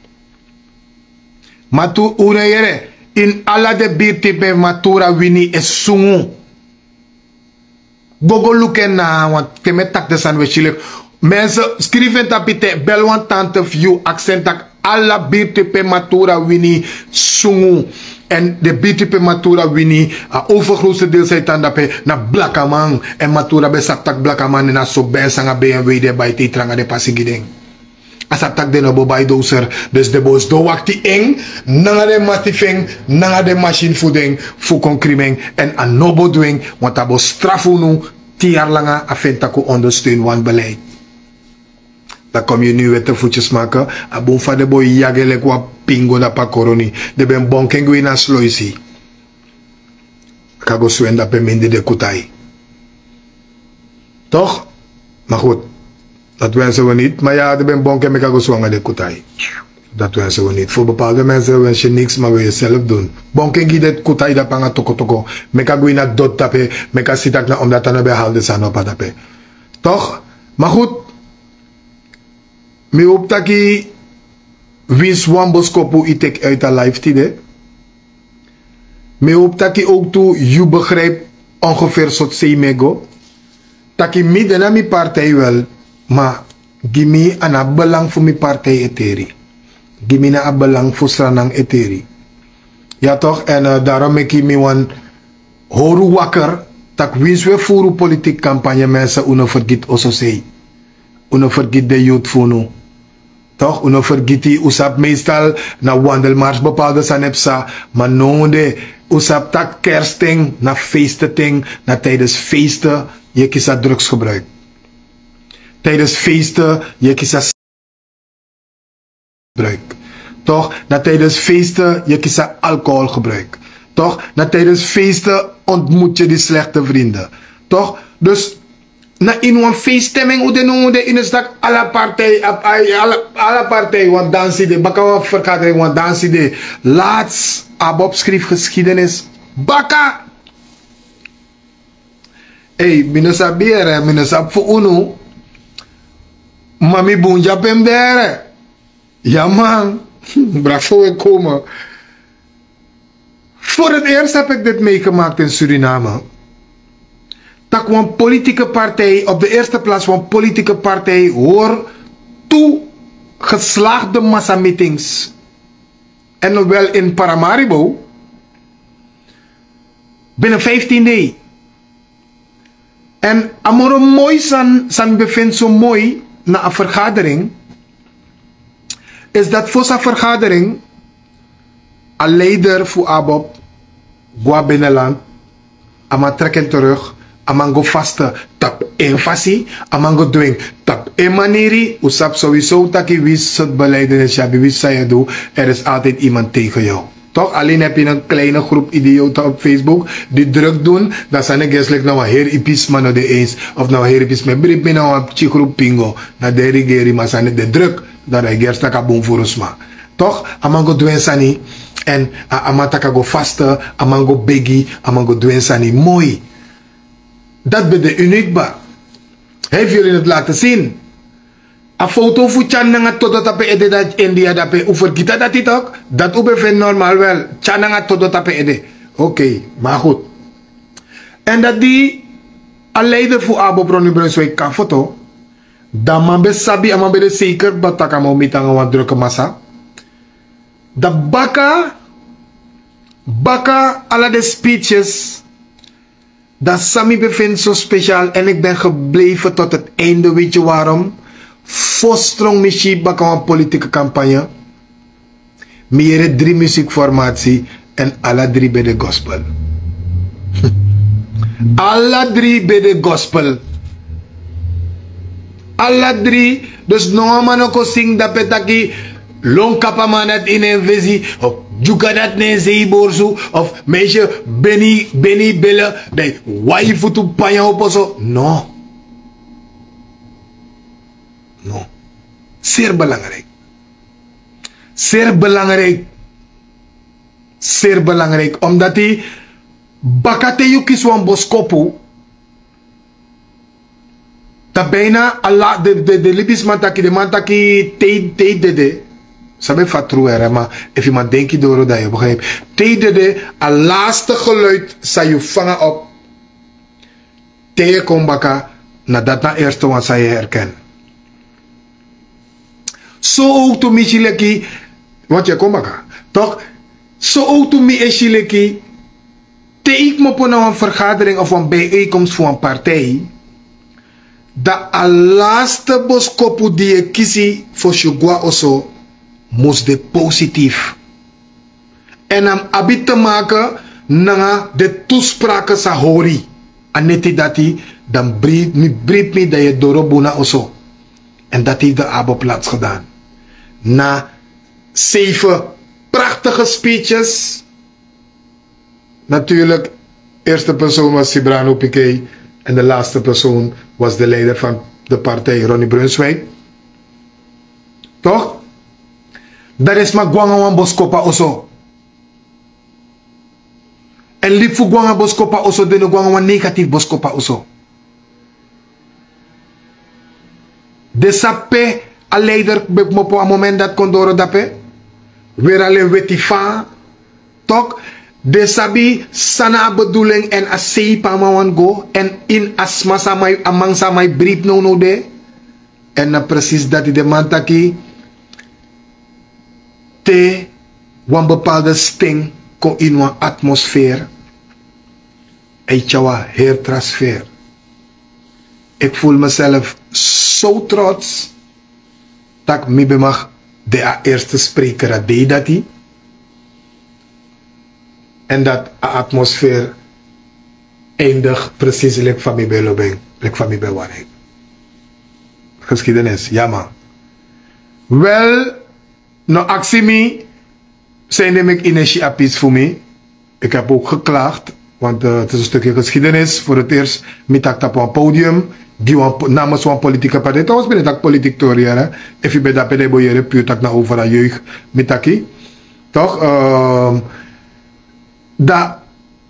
Matu, un no yere, ini ala den birti pe Matura wini e sungu. Go go luku en na, want te mi e taki den sani wi e si leki. Mensen, skrifi en tapu ete, bel wan tante fu yu, aksi en taki ala birti pe Matura wini sungu. Èn den birti pe Matura wini, a overgrootste deel san e tan dape na blakaman. Èn Matura ben sabi taki blakaman na so ben sanga B M W den e bai te yu tranga den pasi gi den. A sabi taki den no bo bai doser. Dus den bo sidon wakti en nanga den mati fu en, nanga den masin fu den, fu kon krimi en. Èn a no bo du en, want a bo strafu unu tin yari langa. A feni tak' un ondersteun wanbeleid. Dan kon yu nu wete fu tyesmake. A bun fa den boi yagi en leki wan pingo dapu a koroni. Den ben bonki en gwe ini a sloisi. Kan go swen dape mindri den kutai. Toch? Maar goed, dat wensen we niet. Maar ja, den ben bonki en meki a go swan nanga den kutai. Dat wensen we niet. Voor bepaalde mensen wens je niks, maar wil je zelf doen. Bonki en gi den kutai dape nanga toko toko. Meki a go ini a doti dape. Meki a si taki na omdat a no ben hali den sani opo dape. Toch? Maar goed, mi hopi taki winsi wan boskopu yu teki uit a live tide. Mi hopi taki ook tu yu begrijpi ongeveer sortu sei mi e go. Taki mi de na mi partij wel, ma gi mi a no a belang fu mi partij e teri. Gi mi no a belang fu Sranan e teri. Ya toch, en, eh, daarom meki mi wani hori un wakker, taki winsi un e furu politiki kampanye, mensen, un no fergiti oso sei. Un no fergiti den youth fu unu. Toch, un no fergiti, un sabi meestal na wandelmars bepaalde sani e psa, ma now en dan un sabi taki kersttijd na feesttijd, na tijdens feesten yu e kisi a drugsgebruik. Tijdens feesten yu e kisi a gebruik. Toch, na tijdens feesten yu e kisi a alcoholgebruik. Toch, na tijdens feesten ontmoet je die slechte vrienden. Toch? Dus na ini wan feeststemming un de now en dan, yu no si taki ala partij, ala, ala partij wan dansi de, baka wan vergadering wan dansi de. Laatst a bo skrifi geschiedenis. Baka. Ei, mi no sabi here, mi no sabi fu unu. Ma mi bun dyape mi de here. Ya man, bravo e komen. Voor het eerst heb ik dit meegemaakt in Suriname. tak' wan politike partij op de eerste plaats wan politike partij hoor tu geslaagde massameetings. En wel in Paramaribo binnen vijftien dei. En a moro moi san san mi bevind so moi na a vergadering is dat fosi a vergadering a leider fu abob go a binnenland. A man trek en terug. A man go vaste tapu en fasi. A man go dwing tapu en maniri. Un sabi sowieso taki wi sot beleidenis yu abi wi san yu du. Er is altijd iemand tegen yu. Toch, alleen heb je een kleine groep idioten op Facebook die druk doen. Dan san e gerslek na wan heri ipisma no de eens of na wan heri ipisma e bribi mi na wan pikin groep pingo. Na den rigeri ma san e de druk. Dan dan e gerslek a bun furu sma. Toch, a man go dwen sani. En a man taki a go vaste. A man go begi. A man go dwen sani moi. Dat ben de unukba. Hij viel in het laten zien. A foto fu tyani nanga toto tapu en ede dati india dape un fergita dati tok. Dati un ben feni normal wel. Tyani nanga toto tapu en ede. Okei. Ma gud. Èn dati di a leider fu abob ronnie brunswijk kan foto. Dan a man ben sabi a man ben de seker baka tak' a man o miti nanga wan druke masa. Dan baka baka ala den speeches. Dan san mi ben feni so spesial èn iki ben geblefe tot heti einde weti yu warom? Fosi strong mi si baka wan politike kampanye. Mi yere dri musikformati èn ala dri ben de gospel. Ala dri ben de gospel. Ala dri. Dus no wan man no kon singi dape taki lon kapu a man dati ini en fesi of dyuka dati na en sei borsu of meisye beni beni bele. Dan yu wai futu panya opo so. No. No. Seri belangriki. Seri belangriki. Seri belangriki omdati baka te yu kisi wan boskopu. Dan bijna ala de libisman taki den man taki te yu dede. Sabi fa tru ere ma efu yu man denki doro dan yu begrijpi. Te yu dede a laste geluid san yu fanga op. Te yu e kon baka na dati na erste wan san yu e erken. So owtu mi si leki wantu yu e kon baka tok. So owtu mi e si leki te yu kmopo na wan fergadering of wan bijeenkomst fu wan partij, dan a laste boskopu di yu e kisi fosi yu go na oso mus de positif. Èn a mus abi te make nanga den tu sprake san hori. A neti dati dan mi bribi mi dan yu e doro bun na oso. Èn dati hefi den abi op lats gedan na seife praktige speeches. Natuurlik, erste persoon was sibrano pikei. Èn de laste persoon was de leider fan de partij ronnie brunswijk. Tok. Dan den sma go nanga wan boskopu na oso. Èn libi fu go nanga boskopu na oso den no go nanga wan negatifu boskopu na oso. Den sabi pe a leider ben kmopo a moment dati kon doro dape. Weri alen weti fa tok. Den sabi san na a beduling èn a sei pe a man wani go èn ini a sma san a man san a man e bribi nownow de. Èn na presisi dati den man taki te wan bepalde sten kon ini wan atmosfeer. A e tyari wan heri tra sfeer. Iki fulu miself so trots tak' mi ben mag de a erste spreker a dei dati. Èn dati a atmosfeer eindig presisi leki fa mi ben lobi en leki fa mi ben wani en. Geskidenis ya man. Wel, no aksi mi. Sende meki ini e si a pisi fu mi. Iki hebi ouk geklagd. Want heti is en stukye geskidenis fu heti ersi mi taki tapu wan podium gi wan namens wan politike partij tawasi mi no e taki politiki tori yere. Efu yu ben dape dan yu bo yere puru taki na over a jeug mi taki. Tok. Dan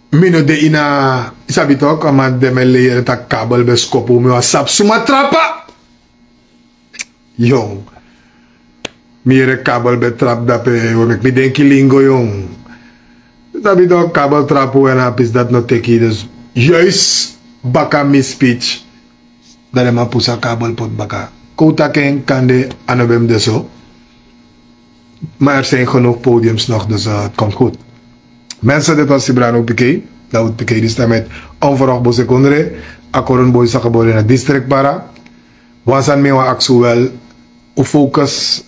mi no de ini a yu sabi tok a man di den mi e leri tak' kabel ben skopu mi wani sabi suma trapu. Yon. Mi yere kabel ben trapu dape yu o meki mi denki lingo yon. Sabi dan kabel trapu en a pisi dati no teki dus juis. baka mi speech, dan den man pusu a kabel poti baka. Kon un taki en, kande a no ben mus de so. Maar er zijn genoeg podiums nog, dus eh, het komt goed. Mensen, dit was Sibrano Piqué. Dawid Piqué, di stem uit Onverwacht Bosekondre. A Koron Boy, sa geboren in het district Para. Wan sani mi wani aksi un wel, un focus.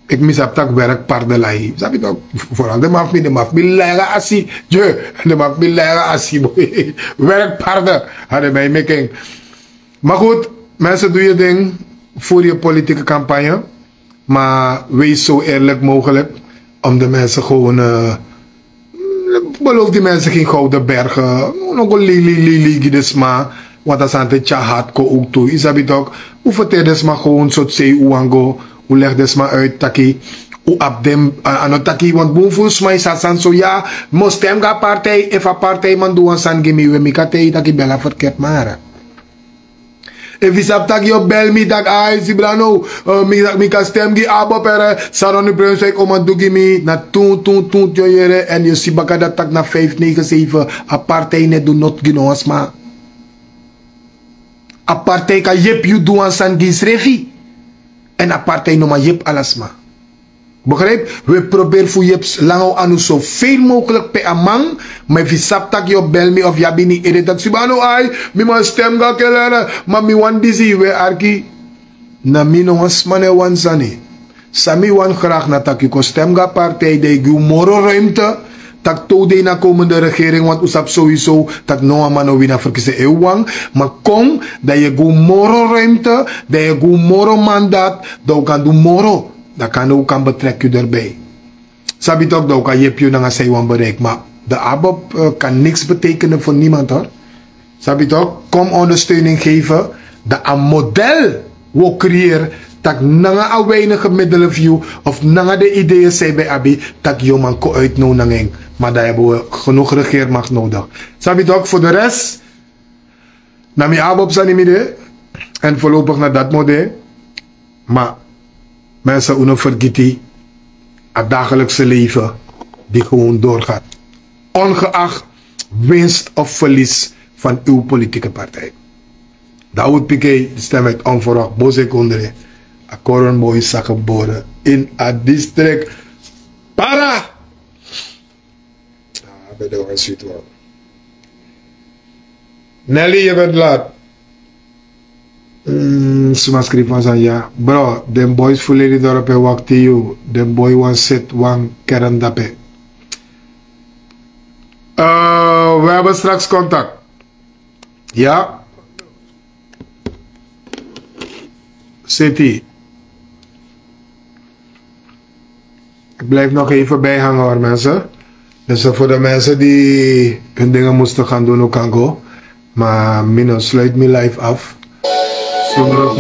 Eki mi sabi taki werkparde lai. Sabi toch, vooral den man fu mi, den man fu mi lai nanga asi. Dye, den man fu mi lai nanga asi, boy. Werkparde. Ha, den man e meki en. Maar goed, mensen, doe je ding. Voer je politieke campagne. Maar wees zo eerlijk mogelijk om de mensen gewoon, eh, beloof die mensen geen gouden bergen. No go lili, lili, gi den sma. Want a sani te tyari hati kon ook toe. Yu sabi toch, un ferteri den sma gewoon so te sei un wani go. Un leg den sma uit taki un abi den, a, a no taki, want bun furu sma e sa sani so, ya, mi o stem go a partij, efu a partijman du wan sani gi mi, we mi kan taigi taki bel a verkeerd man. Efu yu sabi taki yu o bel mi taki, ai, Sibrano, eh, mi, mi kan stem gi Abob, eh, Saroni Brunswijk o man du gi mi, na tun, tun, tun, yu o yere, èn yu o si baka dati taki na vijf negen zeven, a partij no e du noti gi no wan sma. A partij kan yepi yu du wan sani gi yusrefi. Èn a partij no man yepi ala sma. Begrijp? We proberi fu yepi langa un anu zoveel mogelijk pe a man. Ma efu yu sabi taki yu o bel mi of yu abi ini ede taki, Sibrano, ai, mi man stem go a kelere, ma mi wani disi, we arki. Na mi no wan sma no e wani sani. San mi wani graag na taki yu kon stem go a partij, dan yu gi un moro ruimte. Taki te un de ini a komende regering, want un sabi sowieso taki no wan man no wini a verkiezing, efu wan. Ma kon, dan yu e gi un moro ruimte, dan yu e gi un moro mandat, dan un kan du moro. Dan kan un kan betrek yu daarbij. Sabi toch, dan un kan yepi yu nanga san yu wani bereik. Ma de Abob, eh, kan niks betekenen voor niemand, hoor. Sabi toch, kom ondersteuning geven. Dan a model wi o creëer, taki nanga a weinige middelen fu yu, of nanga de ideeën san yu ben abi, taki yu o man kon uit now nanga en. Maar dan hebben we genoeg regeermacht nodig. Sabi toch, voor de rest, na mi Abob sani mi de, en voorlopig na dati mi o de. Maar mensen, un no fergiti, a dagelijkse leven die gewoon doorgaat. Ongeacht winst of verlies van uw politieke partij. Dawid Piqué, de stem uit Onverwacht Bosekondre. A Koron Boy, sa geboren in a district Para. Ah, ben de wan sweet wan. Nelly, je bent laat. Mm, suma skrifi wan sani ya. Bro, den boys fu Lelydorp e wakti yu. Den boy wani seti wan kern dape. Eh, we hebben straks contact. Ja. City. Ik blijf nog even bijhangen hoor, mensen. Dus eh, voor de mensen die hun dingen moesten gaan doen, ook kan go. Maar mi no sluit mi live af. Zondag